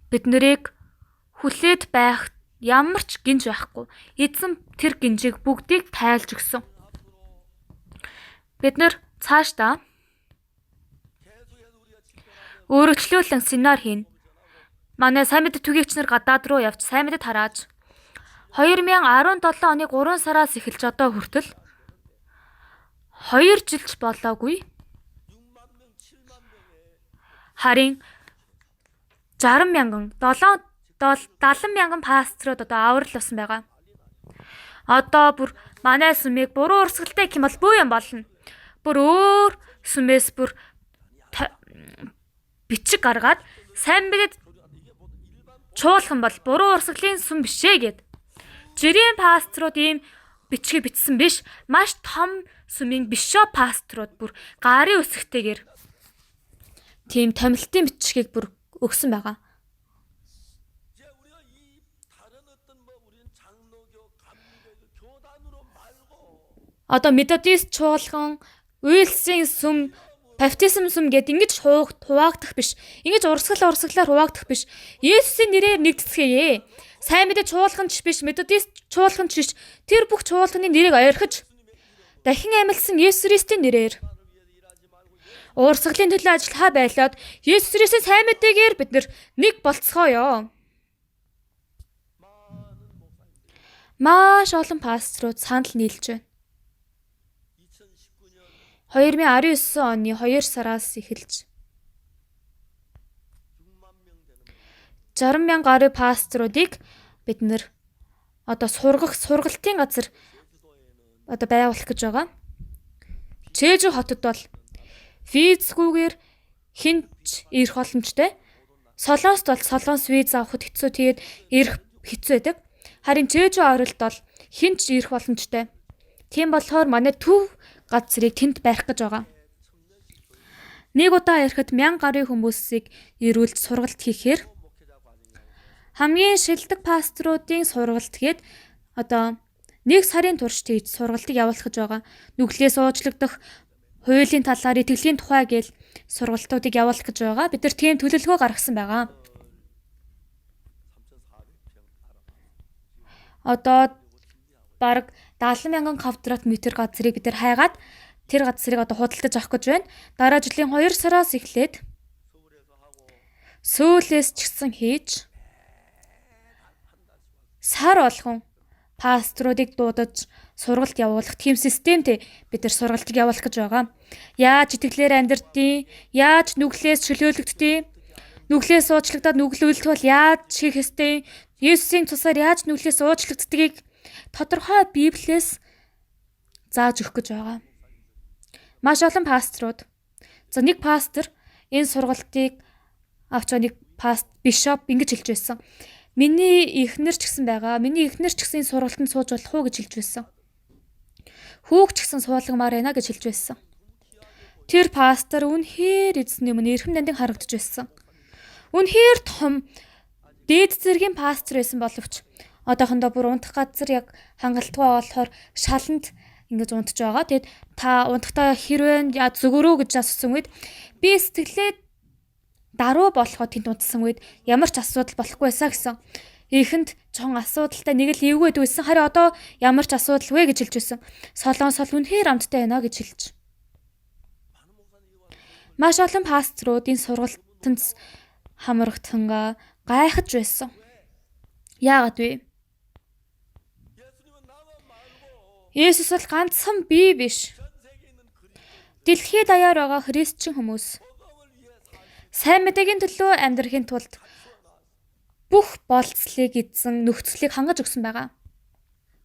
Бид нарыг хүлээд байх ямар ч гинж байхгүй. Эзэн тэр гинжийг бүгдийг тайлж өгсөн. Бид нар цаашдаа өөрчлөлөн семинар хийнэ. Манай сайн мэдээ түгээгч нар гадаад руу явж сайн мэдээ тарааж 2017 оны 3 сараас эхэлж одоо хүртэл 2 жилч болоогүй. Харин 60 мянган 70 мянган пасторууд одоо аврал болсон байгаа. Одоо бүр манай сүмийг буруу урсгалтай гэх юм бол бүү юм болно. Бүр өөр сүмээс бүр бичиг гаргаад сайн мэдээд чуулган бол буруу урсгалын сүм бишээ гэд. Жирийн пасторууд ийм бичгийг бичсэн биш. Маш том сүмийн бишоп пасторууд бүр гарын үсгтэйгээр Тийм томилтын бичгийг бүр өгсөн байгаа. 이제 우리가 이 다른 어떤 뭐 우리는 장로교, 감리교 교단으로 말고 Одоо методист чуулган, Уэлсийн сүм, баптизм сүм гэд ингэж хуваагдах биш. Ингэж урсгал урсгалаар хуваагдах биш. Есүсийн нэрээр нэгдэцгээе. Сайн мэдээ чуулган ч биш, методист чуулган ч биш. Тэр бүх чуулганы нэрийг орхиж дахин амилсан Есүс Христийн нэрээр урсгалын төлөө ажиллахаа байлаад Есүс Христийн сайн мэдээгээр бид нэг болцгооё. Маш олон пасторууд санал нийлж байна. 2019년 2019 оны 2 сараас эхэлж 6만 명 되는 60 мянга гаруй пасторуудыг бид нэр одоо сургах сургалтын газар 제주도에는 одоо байгуулах гэж байгаа. Чэжү хотод бол визгүйгээр хинч ирэх боломжтой. Солонгост бол солонгос виз авахд хэцүү, тэгээд ирэх хэцүү байдаг. Харин Чэжү оролд бол хинч ирэх боломжтой. Тийм болохоор манай төв газрыг тэнд барих гэж байгаа. Нэг удаа ирэхэд 1000 гаруй хүмүүсийг ирүүлж сургалт хийхээр 목회자 과정이라고 хамгийн шилдэг пасторуудын сургалт гээд одоо нэг сарын турш тэгж сургалтыг явуулах гэж байгаа. Нүглээс уучлагдах хуулийн талаар итгэлийн тухай гээл сургалтуудыг явуулах гэж байгаа. Бид нар тийм төлөвлөгөө гаргасан байгаа. 3,400평 알아봤어요. Одоо бараг 70 мянган квадрат метр газрыг бид нар хайгаад тэр газрыг одоо худалдаж авах гэж байна. Дараа жилийн 2 сараас эхлээд 서울에서 하고 Сөүлээс ч гэсэн хийж сар болгон пасторуудыг дуудаж сургалт явуулах тийм системтэй бид нар сургалтыг явуулах гэж байгаа. Яаж итгэлээр амьдрдیں، яаж нүглээс чөлөөлөгддөг, нүглээс уучлагдаад нүгэл үлдэх бол яаж хийх ёстой, Есүсийн цусаар яаж нүглээс уучлагддгийг тодорхой Библиэс зааж өгөх гэж байгаа. Маш олон пасторууд. За нэг пастор энэ сургалтыг авч байгаа нэг паст бишоп ингэж хэлж байсан. Миний эхнэр ч гэсэн байгаа. Миний эхнэр ч гэсэн энэ сургалтанд сууж болох уу гэж хэлж байсан. Хүүг ч гэсэн суулгамаар байна гэж хэлж байсан. Тэр пастор үнэхээр эзний өмнө эрхэм нандин харагдаж байсан. Үнэхээр том дээд зэргийн пастор байсан боловч одоохондоо бүр унтах газар яг хангалтгүй болохоор шаланд ингэж унтж байгаа. Тэгэд та унтахдаа хэрвээ яа зүгөрөө гэж асуусан үед би сэтгэлээ даруй болохоо тэнд унтсан үед ямар ч асуудал болохгүй байсан гэсэн. Эхэнд жоохон асуудалтай нэг л эвгүй байсан. Харин одоо ямар ч асуудалгүй гэж хэлж байсан. Солонгос бол үнэхээр амттай байна гэж хэлж. Маш олон пасторууд энэ сургалтанд хамрагдсангаа гайхаж байсан. Яагаад вэ? 예수님은 나만 말고 Есүс бол ганцхан би биш. 전 세계에 있는 그리스도 Дэлхийд даяар байгаа христчин хүмүүс 복음을 위해 살 сайн мэдээгийн төлөө амьдрахын тулд бүх болцлыг эзэн нөхцөлийг хангаж өгсөн байгаа.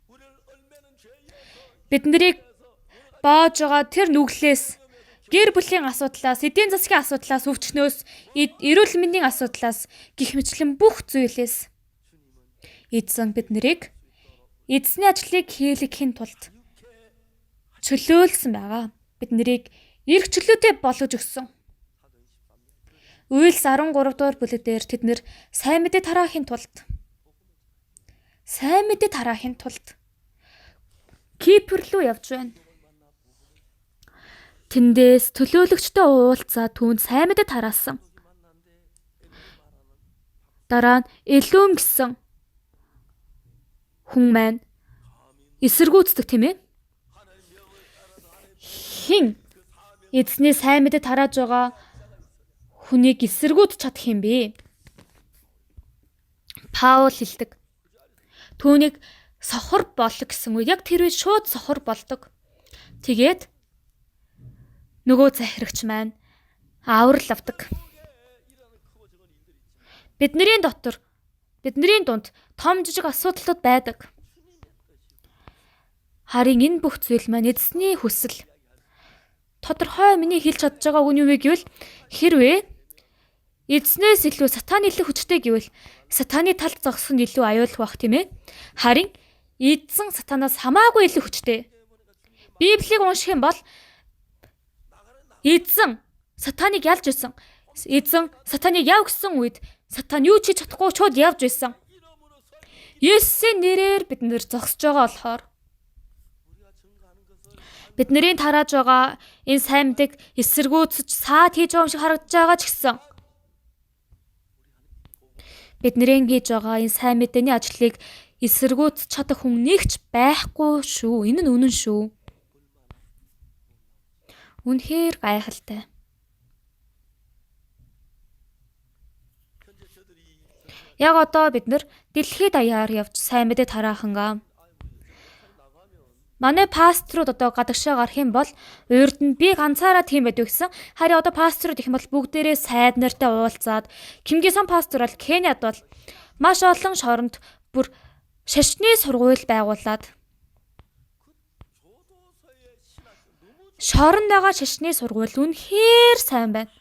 우리를 얽매는 죄의 Бид нарыг боож байгаа тэр нүглээс гэр бүлийн асуудлаас, эдийн засгийн асуудлаас, өвчнөөс, эрүүл мэндийн асуудлаас гих мэтлэн бүх зүйлээс эзэн бид нарыг эзний ажлыг хийлгэхийн тулд чөлөөлсөн байгаа. Бид нарыг эрх чөлөөтэй болгож өгсөн. Үйлс 13 дугаар бүлэг дээр тэд нэр сайн мэдээ тараахын тулд Кипр рүү явж байна. Тэндээс төлөөлөгчтэй уулзаа түүнд сайн мэдээ тараасан. Дараа нь Элүм гэсэн хүн маань эсэргүүцдэг тийм ээ. Хин эзний сайн мэдээ тарааж байгаа хүнийг эсэргүүцэж чадах юм бэ? Паул хэлдэг. Түүнийг сохор болог гэсэн үг. Яг тэр үед шууд сохор болдог. Тэгээд нөгөө захирагч маань аврал авдаг. Бидний дотор, бидний дунд том жижиг асуудлууд байдаг. Харин энэ бүх зүйл маань эзний хүсэл. Тодорхой миний хэлж чадж байгаа үг нь юу вэ гэвэл хэрвээ эзнээс илүү сатан илүү хүчтэй гэвэл сатаны талд зогсох нь илүү аюулгүй бах тийм ээ. Харин эзэн сатанаас хамаагүй илүү хүчтэй. Библийг унших юм бол эзэн сатаныг ялж байсан. Эзэн сатаныг яв гэсэн үед сатан юу ч хийж чадахгүй шууд явж байсан. Есүсийн нэрээр бид нэр зогсож байгаа болохоор бидний тарааж байгаа энэ сайн мэдээг эсэргүүцэж саад хийж байгаа юм шиг харагдаж байгаа ч гэсэн бидний хийж байгаа энэ сайн мэдээний ажлыг эсэргүүцэж чадах хүн нэг ч байхгүй шүү. Энэ нь үнэн шүү. Үнэхээр гайхалтай. Яг одоо бид нар дэлхийд даяар явж сайн мэдээ тараахангаа. Манай пасторууд одоо гадагшаа гарах юм бол урд нь би ганцаараа тийм байдаг гэсэн. Харин одоо пасторууд их юм бол бүгдээрээ сайд нартай уулзаад Кимгисэн пастор бол Кениад бол маш олон шоронд бүр шашны сургууль байгуулад шоронд байгаа шашны сургууль үнэхээр сайн байна.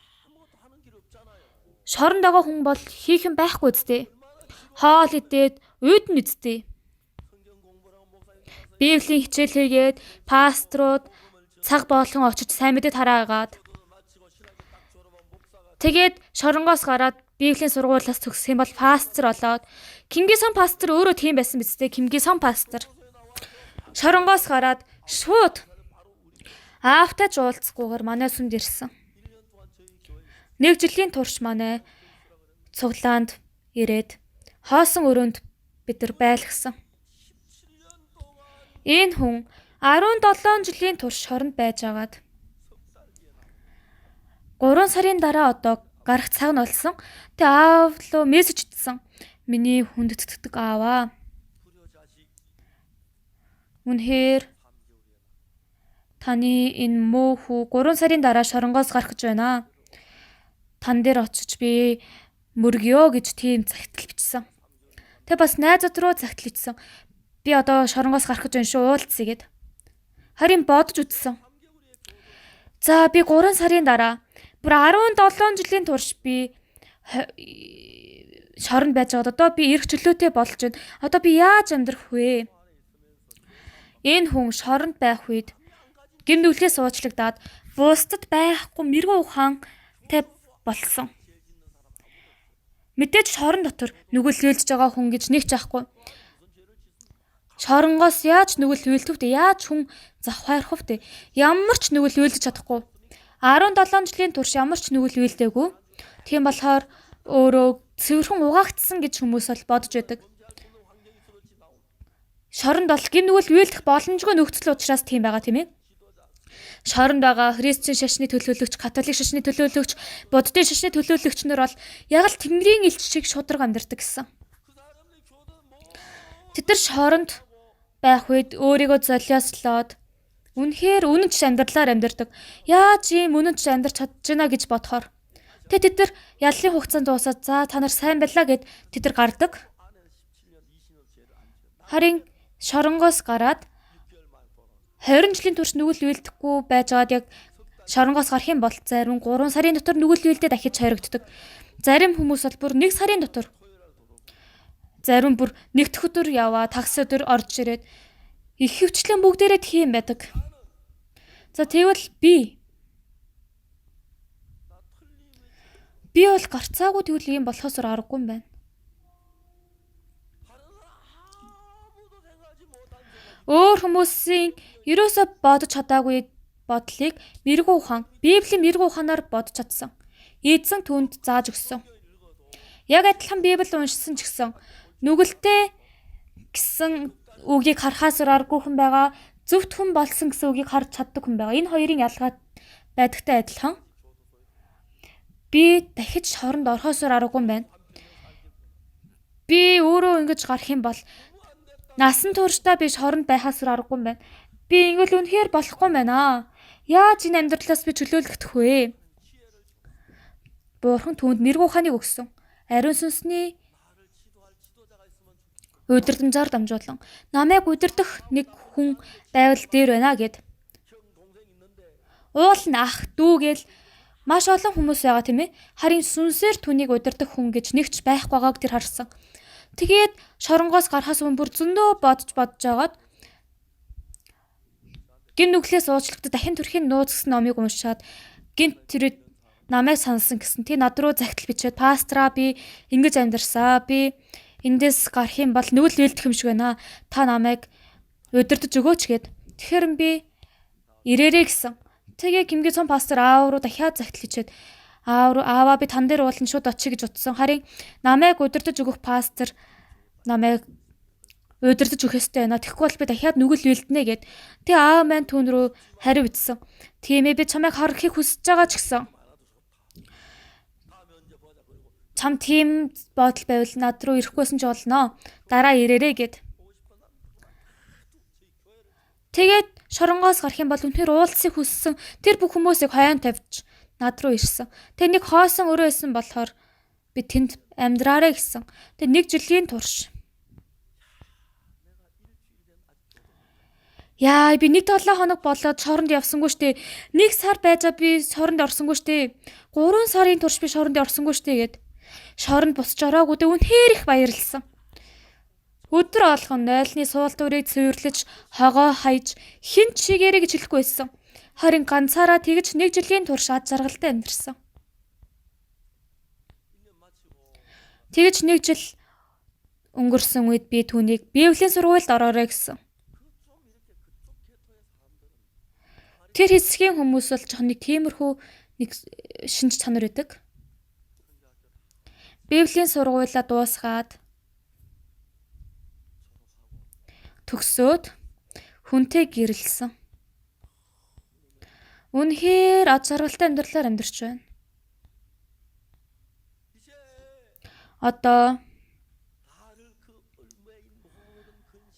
Шоронд байгаа хүн бол хийх юм байхгүй үсттэй. Хоол идээд уйдна үсттэй. Библийн хичээл хийгээд пасторууд цаг болгон очиж сайн мэдээ тараагаад тэгээд шоронгоос гараад Библийн сургуулиас төгсөх юм бол пастор болоод Кимгисэн пастор өөрөө тийм байсан биз дээ. Кимгисэн пастор шоронгоос гараад шууд аавтай ч уулзахгүйгээр манай сүмд ирсэн. Нэг жилийн турш манай цуглаанд ирээд хоосон өрөөнд бид нар байлгасан. Энэ хүн 17 жилийн турш шоронд байжгаад 3 сарын дараа одоо гарах цаг нь болсон. Тэгээ аав руу мессеж бичсэн. Миний хүндэтгэдэг ааваа. Үнэхээр таны энэ муу хүү 3 сарын дараа шоронгоос гарах гэж байна. Тан дээр очиж би мөргөё гэж тийм захидал бичсэн. Тэгээ бас найзууд руу захидал бичсэн. Би одоо шоронгоос гарах гэж байна шүү, уулзъя гэд. Харин бодож үзсэн. За би 3 сарын дараа бүр 17 жилийн турш би шоронд байж байгаад одоо би эрх чөлөөтэй болж байна. Одоо би яаж амьдрах вэ? Энэ хүн шоронд байх үед гэм нүглээс уучлагдаад бусдад байхгүй мэрэгэн ухаантай болсон. Мэдээж шорон дотор нүгэл үйлдэж байгаа хүн гэж нэг ч ахгүй. Шоронгоос яаж нүгэл үйлдэх вэ? Яаж хүн завхаарах вэ? Ямар ч нүгэл үйлдэж чадахгүй. 17 жилийн турш ямар ч нүгэл үйлдээгүй. Тийм болохоор өөрөө цэвэрхэн угаагдсан гэж хүмүүс бол бодож байдаг. Шоронд бол гэм нүгэл үйлдэх боломжгүй нөхцөл учраас тийм байгаа тийм ээ. Шоронд байгаа христчин шашны төлөөлөгч, католик шашны төлөөлөгч, буддын шашны төлөөлөгч нар бол яг л Тэнгэрийн элч шиг шударга амьдардаг гэсэн. Тэд нар шоронд байх үед өөрийгөө золиослоод үнэхээр үнэнч амьдралаар амьдардаг. Яаж ийм үнэнч амьдарч чадж гинэ гэж бодохоор тэг тэд нар яллын хугацаанд дуусаад за та нар сайн байлаа гэд тэд нар гардаг. Харин шоронгоос гараад 20 жилийн турш нүгэл үйлдэхгүй байжгаад яг шоронгоос гарах юм бол зарим 3 сарын дотор нүгэл үйлдээ дахиж хоригддог. Зарим хүмүүс бол бүр 1 сарын дотор, зарим бүр нэг дэх өдөр яваа, такс өдөр орж ирээд их хөвчлэн бүгдээрээ тийм байдаг. За тэгвэл би бол гарцаагүй тэгвэл ийм болохоос аргагүй юм байна. Өөр хүмүүсийн ерөөсөө бодож чадаагүй бодлыг мэрэгүү ухаан, Библийн мэрэгүү ухаанаар бодож чадсан. Эзэн түүнд зааж өгсөн. Яг адилхан Библи уншсан ч гэсэн нүгэлтэй гэсэн үгийг харахаас аргагүй хүн байгаа, зөвхт хүн болсон гэсэн үгийг харж чаддаг хүн байгаа. Энэ хоёрын ялгаа байдагтай адилхан. Би дахиж шоронд орохоос аргагүй юм байна. Би өөрөө ингэж гарах юм бол насан туршдаа би шоронд байхаас аргагүй юм байна. Би ингэл үнэхээр болохгүй юм байна. Яаж энэ амьдралаас би чөлөөлөгдөх вэ? Бурхан түүнд мэрэгүү ухааныг өгсөн. Ариун сүнсний удирдамжаар дамжуулан намайг удирдах нэг хүн байвал дээр байна гэд. Уул нь ах дүү гэл маш олон хүмүүс байгаа тийм ээ. Харин сүнсээр түүнийг удирдах хүн гэж нэг ч байхгүй байгааг тэр харсан. Тэгээд шоронгоос гарахаас өмнө бүр зөндөө бодож жагаад гин нүглээс уучлагдаад дахин төрхийн нууц гэсэн номыг уншаад гинт тэр намайг сансан гэсэн. Тэг над руу захидал бичээд пастраа би ингэж амьдарсаа. Би эндээс гарах юм бол нүгэл үйлдэх юм шиг байна. Та намайг удирдах өгөөч гэд. Тэгэхээр би ирээрэй гэсэн. Тэгээ Кимгисон пастор аав руу дахиад захидал бичээд аав руу ааваа би тан дээр уулын шууд очие гэж утсан. Харин намайг удирдах өгөх пастор намайг удирдах өгөх ёстой байна. Тэгэхгүй бол би дахиад нүгэл үйлдэнэ гэд. Тэгээ аав маань түүн рүү хариу бичсэн. Тийм ээ би чамайг харахыг хүсэж байгаа ч гэсэн. Чам тийм бодол байвал над руу ирэхгүйсэн ч болно. Дараа ирээрэй гэд. Тэгээд шоронгоос гарах юм бол үнэхээр уулзахыг хүссэн тэр бүх хүмүүсийг хойно тавьж над руу ирсэн. Тэгээ нэг хоосон өрөө исэн болохоор би тэнд амьдраарэ гэсэн. Тэгээ нэг жилийн турш. Яа, би нэг 7 хоног болоод шоронд явсангүй штэ. Нэг сар байжаа би шоронд орсонгүй штэ. 3 сарын турш би шоронд орсонгүй штэ гэд. Шоронд босч ороогүй дээ үнэхээр их баярлсан. Өдөр болгон нойлны суултуурыг цэвэрлэж, хогоо хаяж, хэн ч чигээрэй гэж хэлэхгүй байсан. Харин ганцаараа тэгж нэг жилийн турш ад жаргалтай амьдарсан. Тэгж нэг жил өнгөрсөн үед би түүнийг Библийн сургуульд ороорой гэсэн. Тэр хэсгийн хүмүүс бол жоохон нэг тиймэрхүү нэг шинж чанар өгдөг. Библийн сургуулиа дуусгаад төгсөөд хүнтэй гэрэлсэн. Үнэхээр ад жаргалтай амьдралаар амьдарч байна. Одоо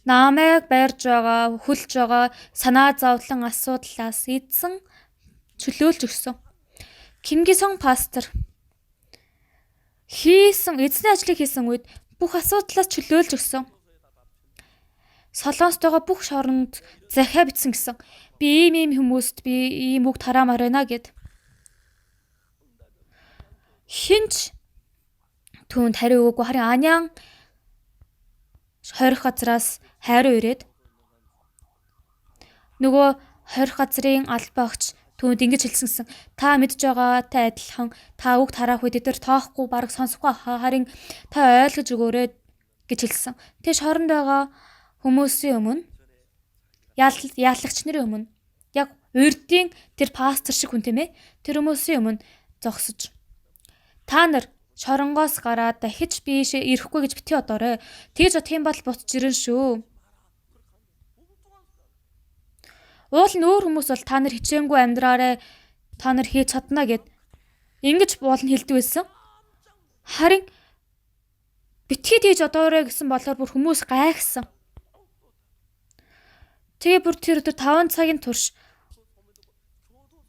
намайг байрж байгаа, хөлж байгаа санаа зовлон асуудлаас эзэн чөлөөлж өгсөн. Кимгисон пастор хийсэн эзний ажлыг хийсэн үед бүх асуудлаас чөлөөлж өгсөн. Солонгостойгоо бүх шоронд захиа бичсэн гэсэн. Би ийм ийм хүмүүст би ийм үг тараамаар байна гэд. Хинч түүнд хариу өгөөгүй. Харин Анян хорих газраас хайруу ирээд нөгөө хорих газрын албаагч түүнд ингэж хэлсэн гэсэн. Та мэдж байгаатай адилхан та үг тараах үед эдгээр тоохгүй бараг сонсохгүй харин та ойлгож өгөөрэй гэж хэлсэн. Тэр шоронд байгаа хүмүүсийн өмнө яаллагч нарын өмнө яг урдын тэр пастор шиг хүн тийм ээ. Тэр хүмүүсийн өмнө зогсож та нар шоронгоос гараад дахиж би ийшээ ирэхгүй гэж битгий бодоорой. Тэгж бодох юм бол буцаж ирнэ шүү. Уул нь өөр хүмүүс бол та нар хичээнгүй амьдраарэ, та нар хийж чадна гэд ингэж уулын хэлдэг байсан. Харин битгий тэгж бодоорой гэсэн болохоор бүр хүмүүс гайхсан. Тэгээ бүр тэр өдөр 5 цагийн турш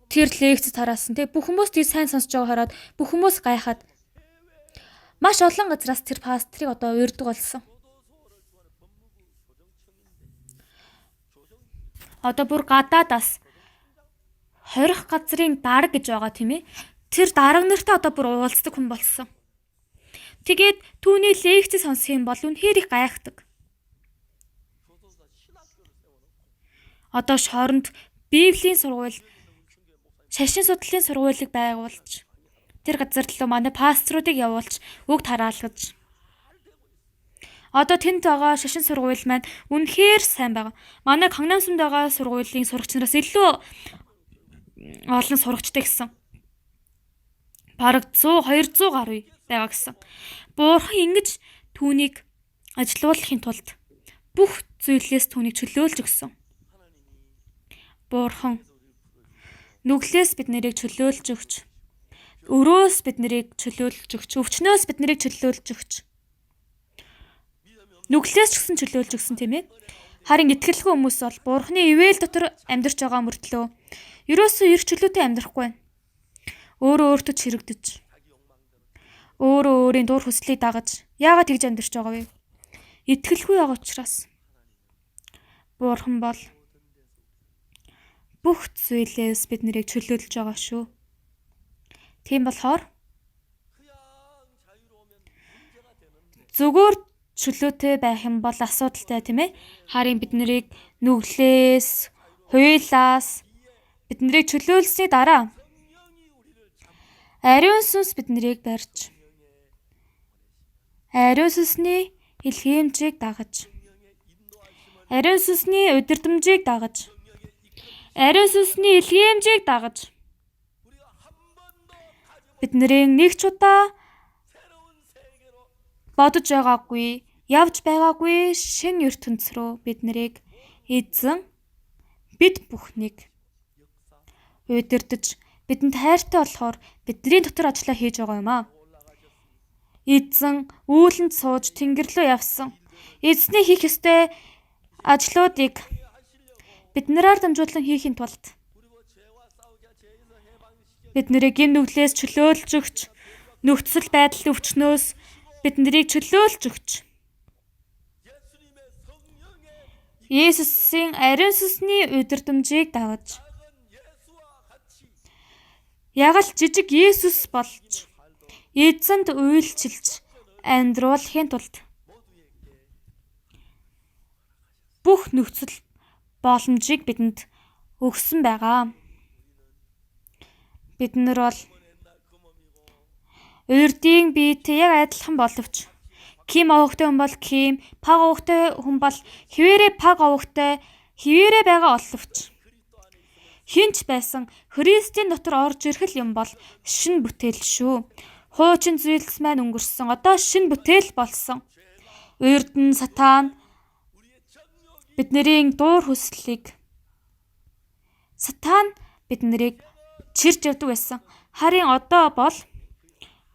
тэр лекц тараасан. Тэгээ бүх хүмүүс тийг сайн сонсож байгаа хараад бүх хүмүүс гайхаад маш олон газраас тэр пастрыг одоо уурдаг болсон. Одоо бүр гадаадаас 20 газрын дарга гэж байгаа тийм ээ. Тэр дарга нартай одоо бүр уулздаг хүн болсон. Тэгээд түүний лекц сонсох юм бол үнэхээр их гайхдаг. Одоо шоронд Библийн сургууль, шашин судлалын сургуулийг байгуулж тэр газар руу манай пасторуудыг явуулж үг тараалгаж. Одоо тэнд байгаа шашин сургууль маань үнэхээр сайн байгаа. Манай Кангнам сүмд байгаа сургуулийн сурагч нараас илүү олон сурагчтай гэсэн. Бараг 100 200 гаруй байгаа гэсэн. Бурхан ингэж түүнийг ажилуулахын тулд бүх зүйлээс түүнийг чөлөөлж өгсөн. Бурхан нүглээс бид нарыг чөлөөлж өгч, өрөөс бид нарыг чөлөөлж өгч, өвчнөөс бид нарыг чөлөөлж өгч, нүглээс ч гэсэн чөлөөлж өгсөн тийм ээ. Харин итгэлгүй хүмүүс бол Бурханы ивэл дотор амьдарч байгаа мөртлөө ерөөсөө эрх чөлөөтэй амьдрахгүй байна. Өөрөө өөртөө чирэгдэж, өөрөө өөрийн дур хүслийг дагаж яагаад тэгж амьдарч байгаа вэ? Итгэлгүй байгаа учраас. Бурхан бол бүх зүйлээс бид нарыг чөлөөлж байгаа шүү. Тийм болохоор зүгээр чөлөөтэй байх юм бол асуудалтай тийм ээ. Харин бид нарыг нүглээс, хуйлаас бид нарыг чөлөөлсөний дараа Ариун сүнс биднийг барьж, ариун сүнсний илгээмжийг дагаж, ариун сүнсний удирдамжийг дагаж, ариун сүнсний илгээмжийг дагаж бидний нэг ч удаа бодож байгаагүй, явж байгаагүй шинэ ертөнц рүү бид нарыг эзэн бид бүхнийг удирдаж, бидэнд хайртай болохоор бидний дотор ажлаа хийж байгаа юм аа. Эзэн үүлэнд сууж тэнгэр рүү явсан. Эзний хийх ёстой ажлуудыг биднээр дамжуулан хийхин тулд бид нарыг гэм нүглээс чөлөөлж өгч, нөхцөл байдал өвчнөөс бид нарыг чөлөөлж өгч, Есүсийн ариун сүнсний удирдамжийг дагаж, яг л жижиг Есүс болж эзэнд уйлчилж амьдруулахын тулд бүх нөхцөл боломжийг бидэнд өгсөн байгаа. Бид нар бол урдын биетэй яг адилхан боловч Ким овогтой хүн бол Ким, Паг овогтой хүн бол хിവэрэ Паг овогтой хിവэрэ байгаа оловч хинч байсан Христийн дотор орж ирэх юм бол шин бүтээл шүү. Хуучин зүйлс маань өнгөрсөн. Одоо шин бүтээл болсон. Урд нь сатан бидний дуур хүслийг сатан бид нарыг чирж явдаг байсан. Харин одоо бол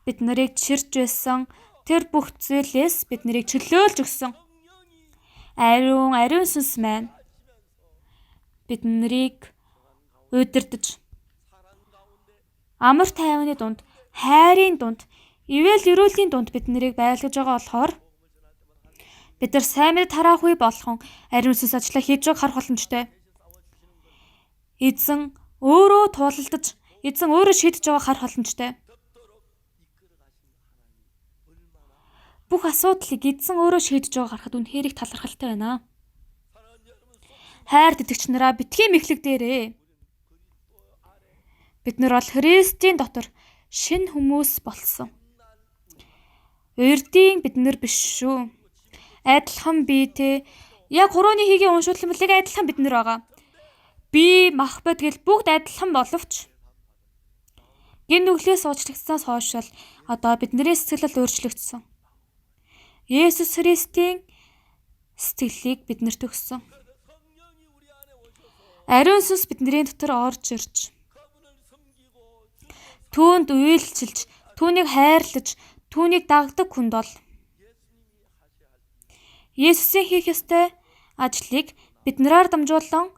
бид нарыг чирж байсан тэр бүх зүйлээс бид нарыг чөлөөлж өгсөн. Ариун сүнс маань бид нарыг удирдах, амар тайваны дунд, хайрын дунд, ивэл ерөөлийн дунд бид нарыг байлгаж байгаа болохоор бид нар сайн мэд тараах үе болгон ариун сүнс ажлаа хийж байгааг харах боломжтой. Эзэн өөрөө туулалдаж, эзэн өөрөө шийдэж байгааг харах боломжтой. Бүх асуудлыг эзэн өөрөө шийдэж байгааг харахад үнэхээр их талархалтай байна. Хайр тэтгэгч нараа битгий мэхлэг дээрээ. Бид нар бол Христийн дотор шинэ хүмүүс болсон. Урдын бид нар биш шүү. Адилхан биетэй яг хурууны хийгийн уншуулсан яг адилхан бид нар байгаа. Би мах бод гэл бүгд адилхан боловч гин нүглээс уучлагдсанаас хойш л одоо бидний сэтгэл өөрчлөгдсөн. Есүс Христийн сэтгэлийг биднэрт өгсөн. Ариун сүнс бидний дотор орж ирж түүнд уйлчилж, түүнийг хайрлаж, түүнийг дагдаг хүнд бол Есүсийн хийх ёстой ажлыг биднээр дамжуулан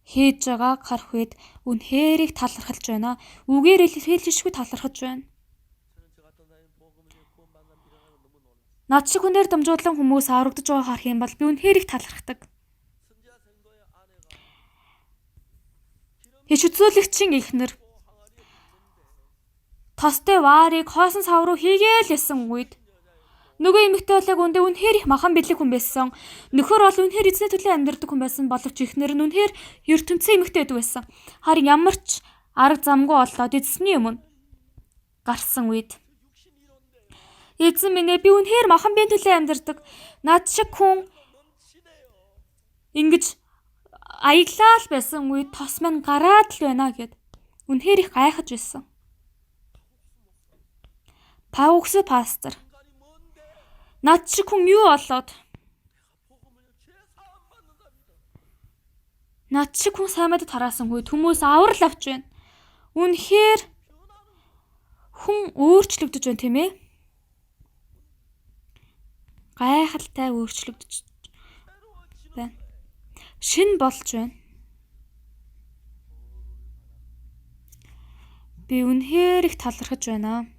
хийж байгааг харах үед үнэхээр их талархалж байна. Үгээр илэрхийлжгүй талархаж байна. Над шиг хүнээр дамжуулан хүмүүс аврагдаж байгааг харах юм бол би үнэхээр их талархдаг. Иш үзүүлэгчийн эхнэр тостой ваарыг хоосон сав руу хийгээл ясан үед нөгөө эмэгтэй бол яг үндэ үнэхээр их махан бэлэг хүн байсан. Нөхөр бол үнэхээр эзний төлөө амьдардаг хүн байсан боловч эхнэр нь үнэхээр ертөнцийн эмэгтэй байдаг байсан. Харин ямар ч арга замгүй болоод эзний өмнө гарсан үед эзэн минь ээ, би үнэхээр махан биеийн төлөө амьдардаг. Над шиг хүн ингэж аяглаа л байсан үед тос минь гараад л байна гэд үнэхээр их гайхаж байсан. Паугс пастор над шиг хүн юу болоод над шиг хүн сайн мэдээ тараасан үед хүмүүс аврал авч байна. Үнэхээр хүн өөрчлөгдөж байна тийм ээ. Гайхалтай өөрчлөгдөж байна. Шин болж байна. Би үнэхээр их талархаж байна.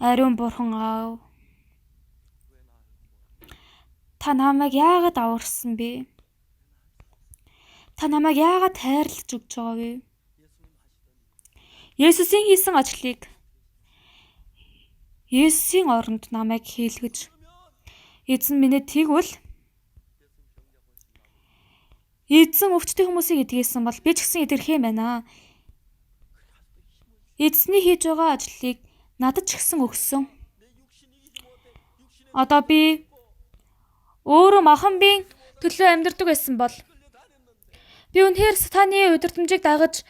Ариун бурхан аав. Та намайг яагаад аварсан бэ? Та намайг яагаад хайрлаж өгч байгаа вэ? Есүсийн хийсэн ажлыг Есүсийн оронд намайг хийлгэж эзэн минь ээ тэгвэл эзэн өвчтөй хүмүүсийг эдгээсэн бол би ч гэсэн эдгэрэх юм байна. Эзний хийж байгаа ажлыг надад ч гэсэн өгсөн. Одоо би өөрөө махан биеийн төлөө амьдардаг байсан бол би үнэхээр сатаны удирдамжийг дагаж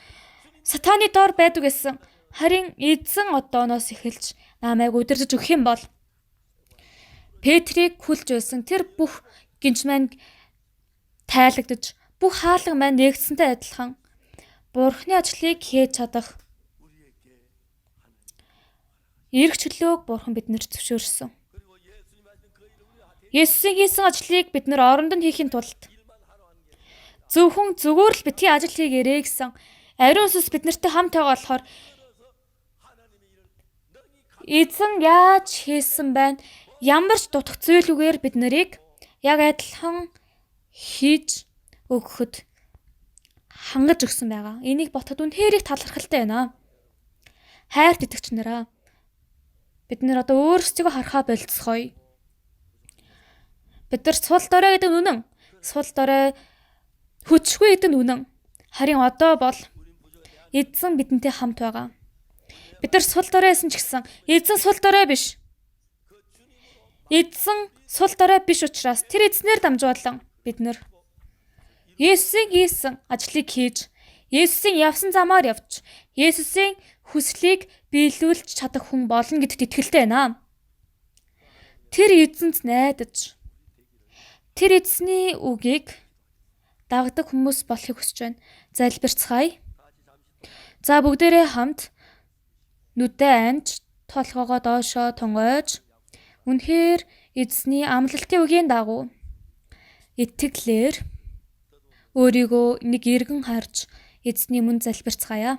сатаны дор байдаг байсан. Харин эзэн одооноос эхэлж намайг удирдах өгөх юм бол Петрийг хүлж байсан тэр бүх гинж маань тайлагдаж, бүх хаалга маань нээгдсэнтэй адилхан Бурхны ажлыг хийж чадах эрх чөлөөг Бурхан биднэрт зөвшөөрсөн. Есүсийн хийсэн ажлыг бид нар оронд нь хийхин тулд зөвхөн зүгээр л битгий ажил хийгээрэй гэсэн ариун сүнс бид нартай хамт байгаа болохоор эзэн яаж хийсэн байна? Ямар ч дутах зүйлүүгээр бид нарыг яг адилхан хийж өгөхөд хангаж өгсөн байгаа. Энийг бодоход үнэхээр их талархалтай байна. Хайрт итгэгч нараа, бид нар одоо өөрсдийгөө харахаа болцгоё. Бид нар сул дорой гэдэг нь үнэн. Сул дорой хүчгүй гэдэг нь үнэн. Харин одоо бол эзэн бидэнтэй хамт байгаа. Бид нар сул дорой байсан ч гэсэн эзэн сул дорой биш. Эзэн сул дорой биш учраас тэр эзнээр дамжуулан бид нар Есүсийн хийсэн ажлыг хийж, Есүсийн явсан замаар явж, Есүсийн хүслийг биелүүлж чадах хүн болно гэдэгт итгэлтэй байна. Тэр эзэнд найдаж, тэр эзний үгийг дагдаг хүмүүс болохыг хүсэж байна. Залбирцгаая. За бүгдээрээ хамт нүдээ анж, толгоогоо доошоо тунгойж, үнэхээр эзний амлалтын үгийн дагуу итгэлээр өөрийгөө нэг эргэн харж эзний өмнө залбирцгаая.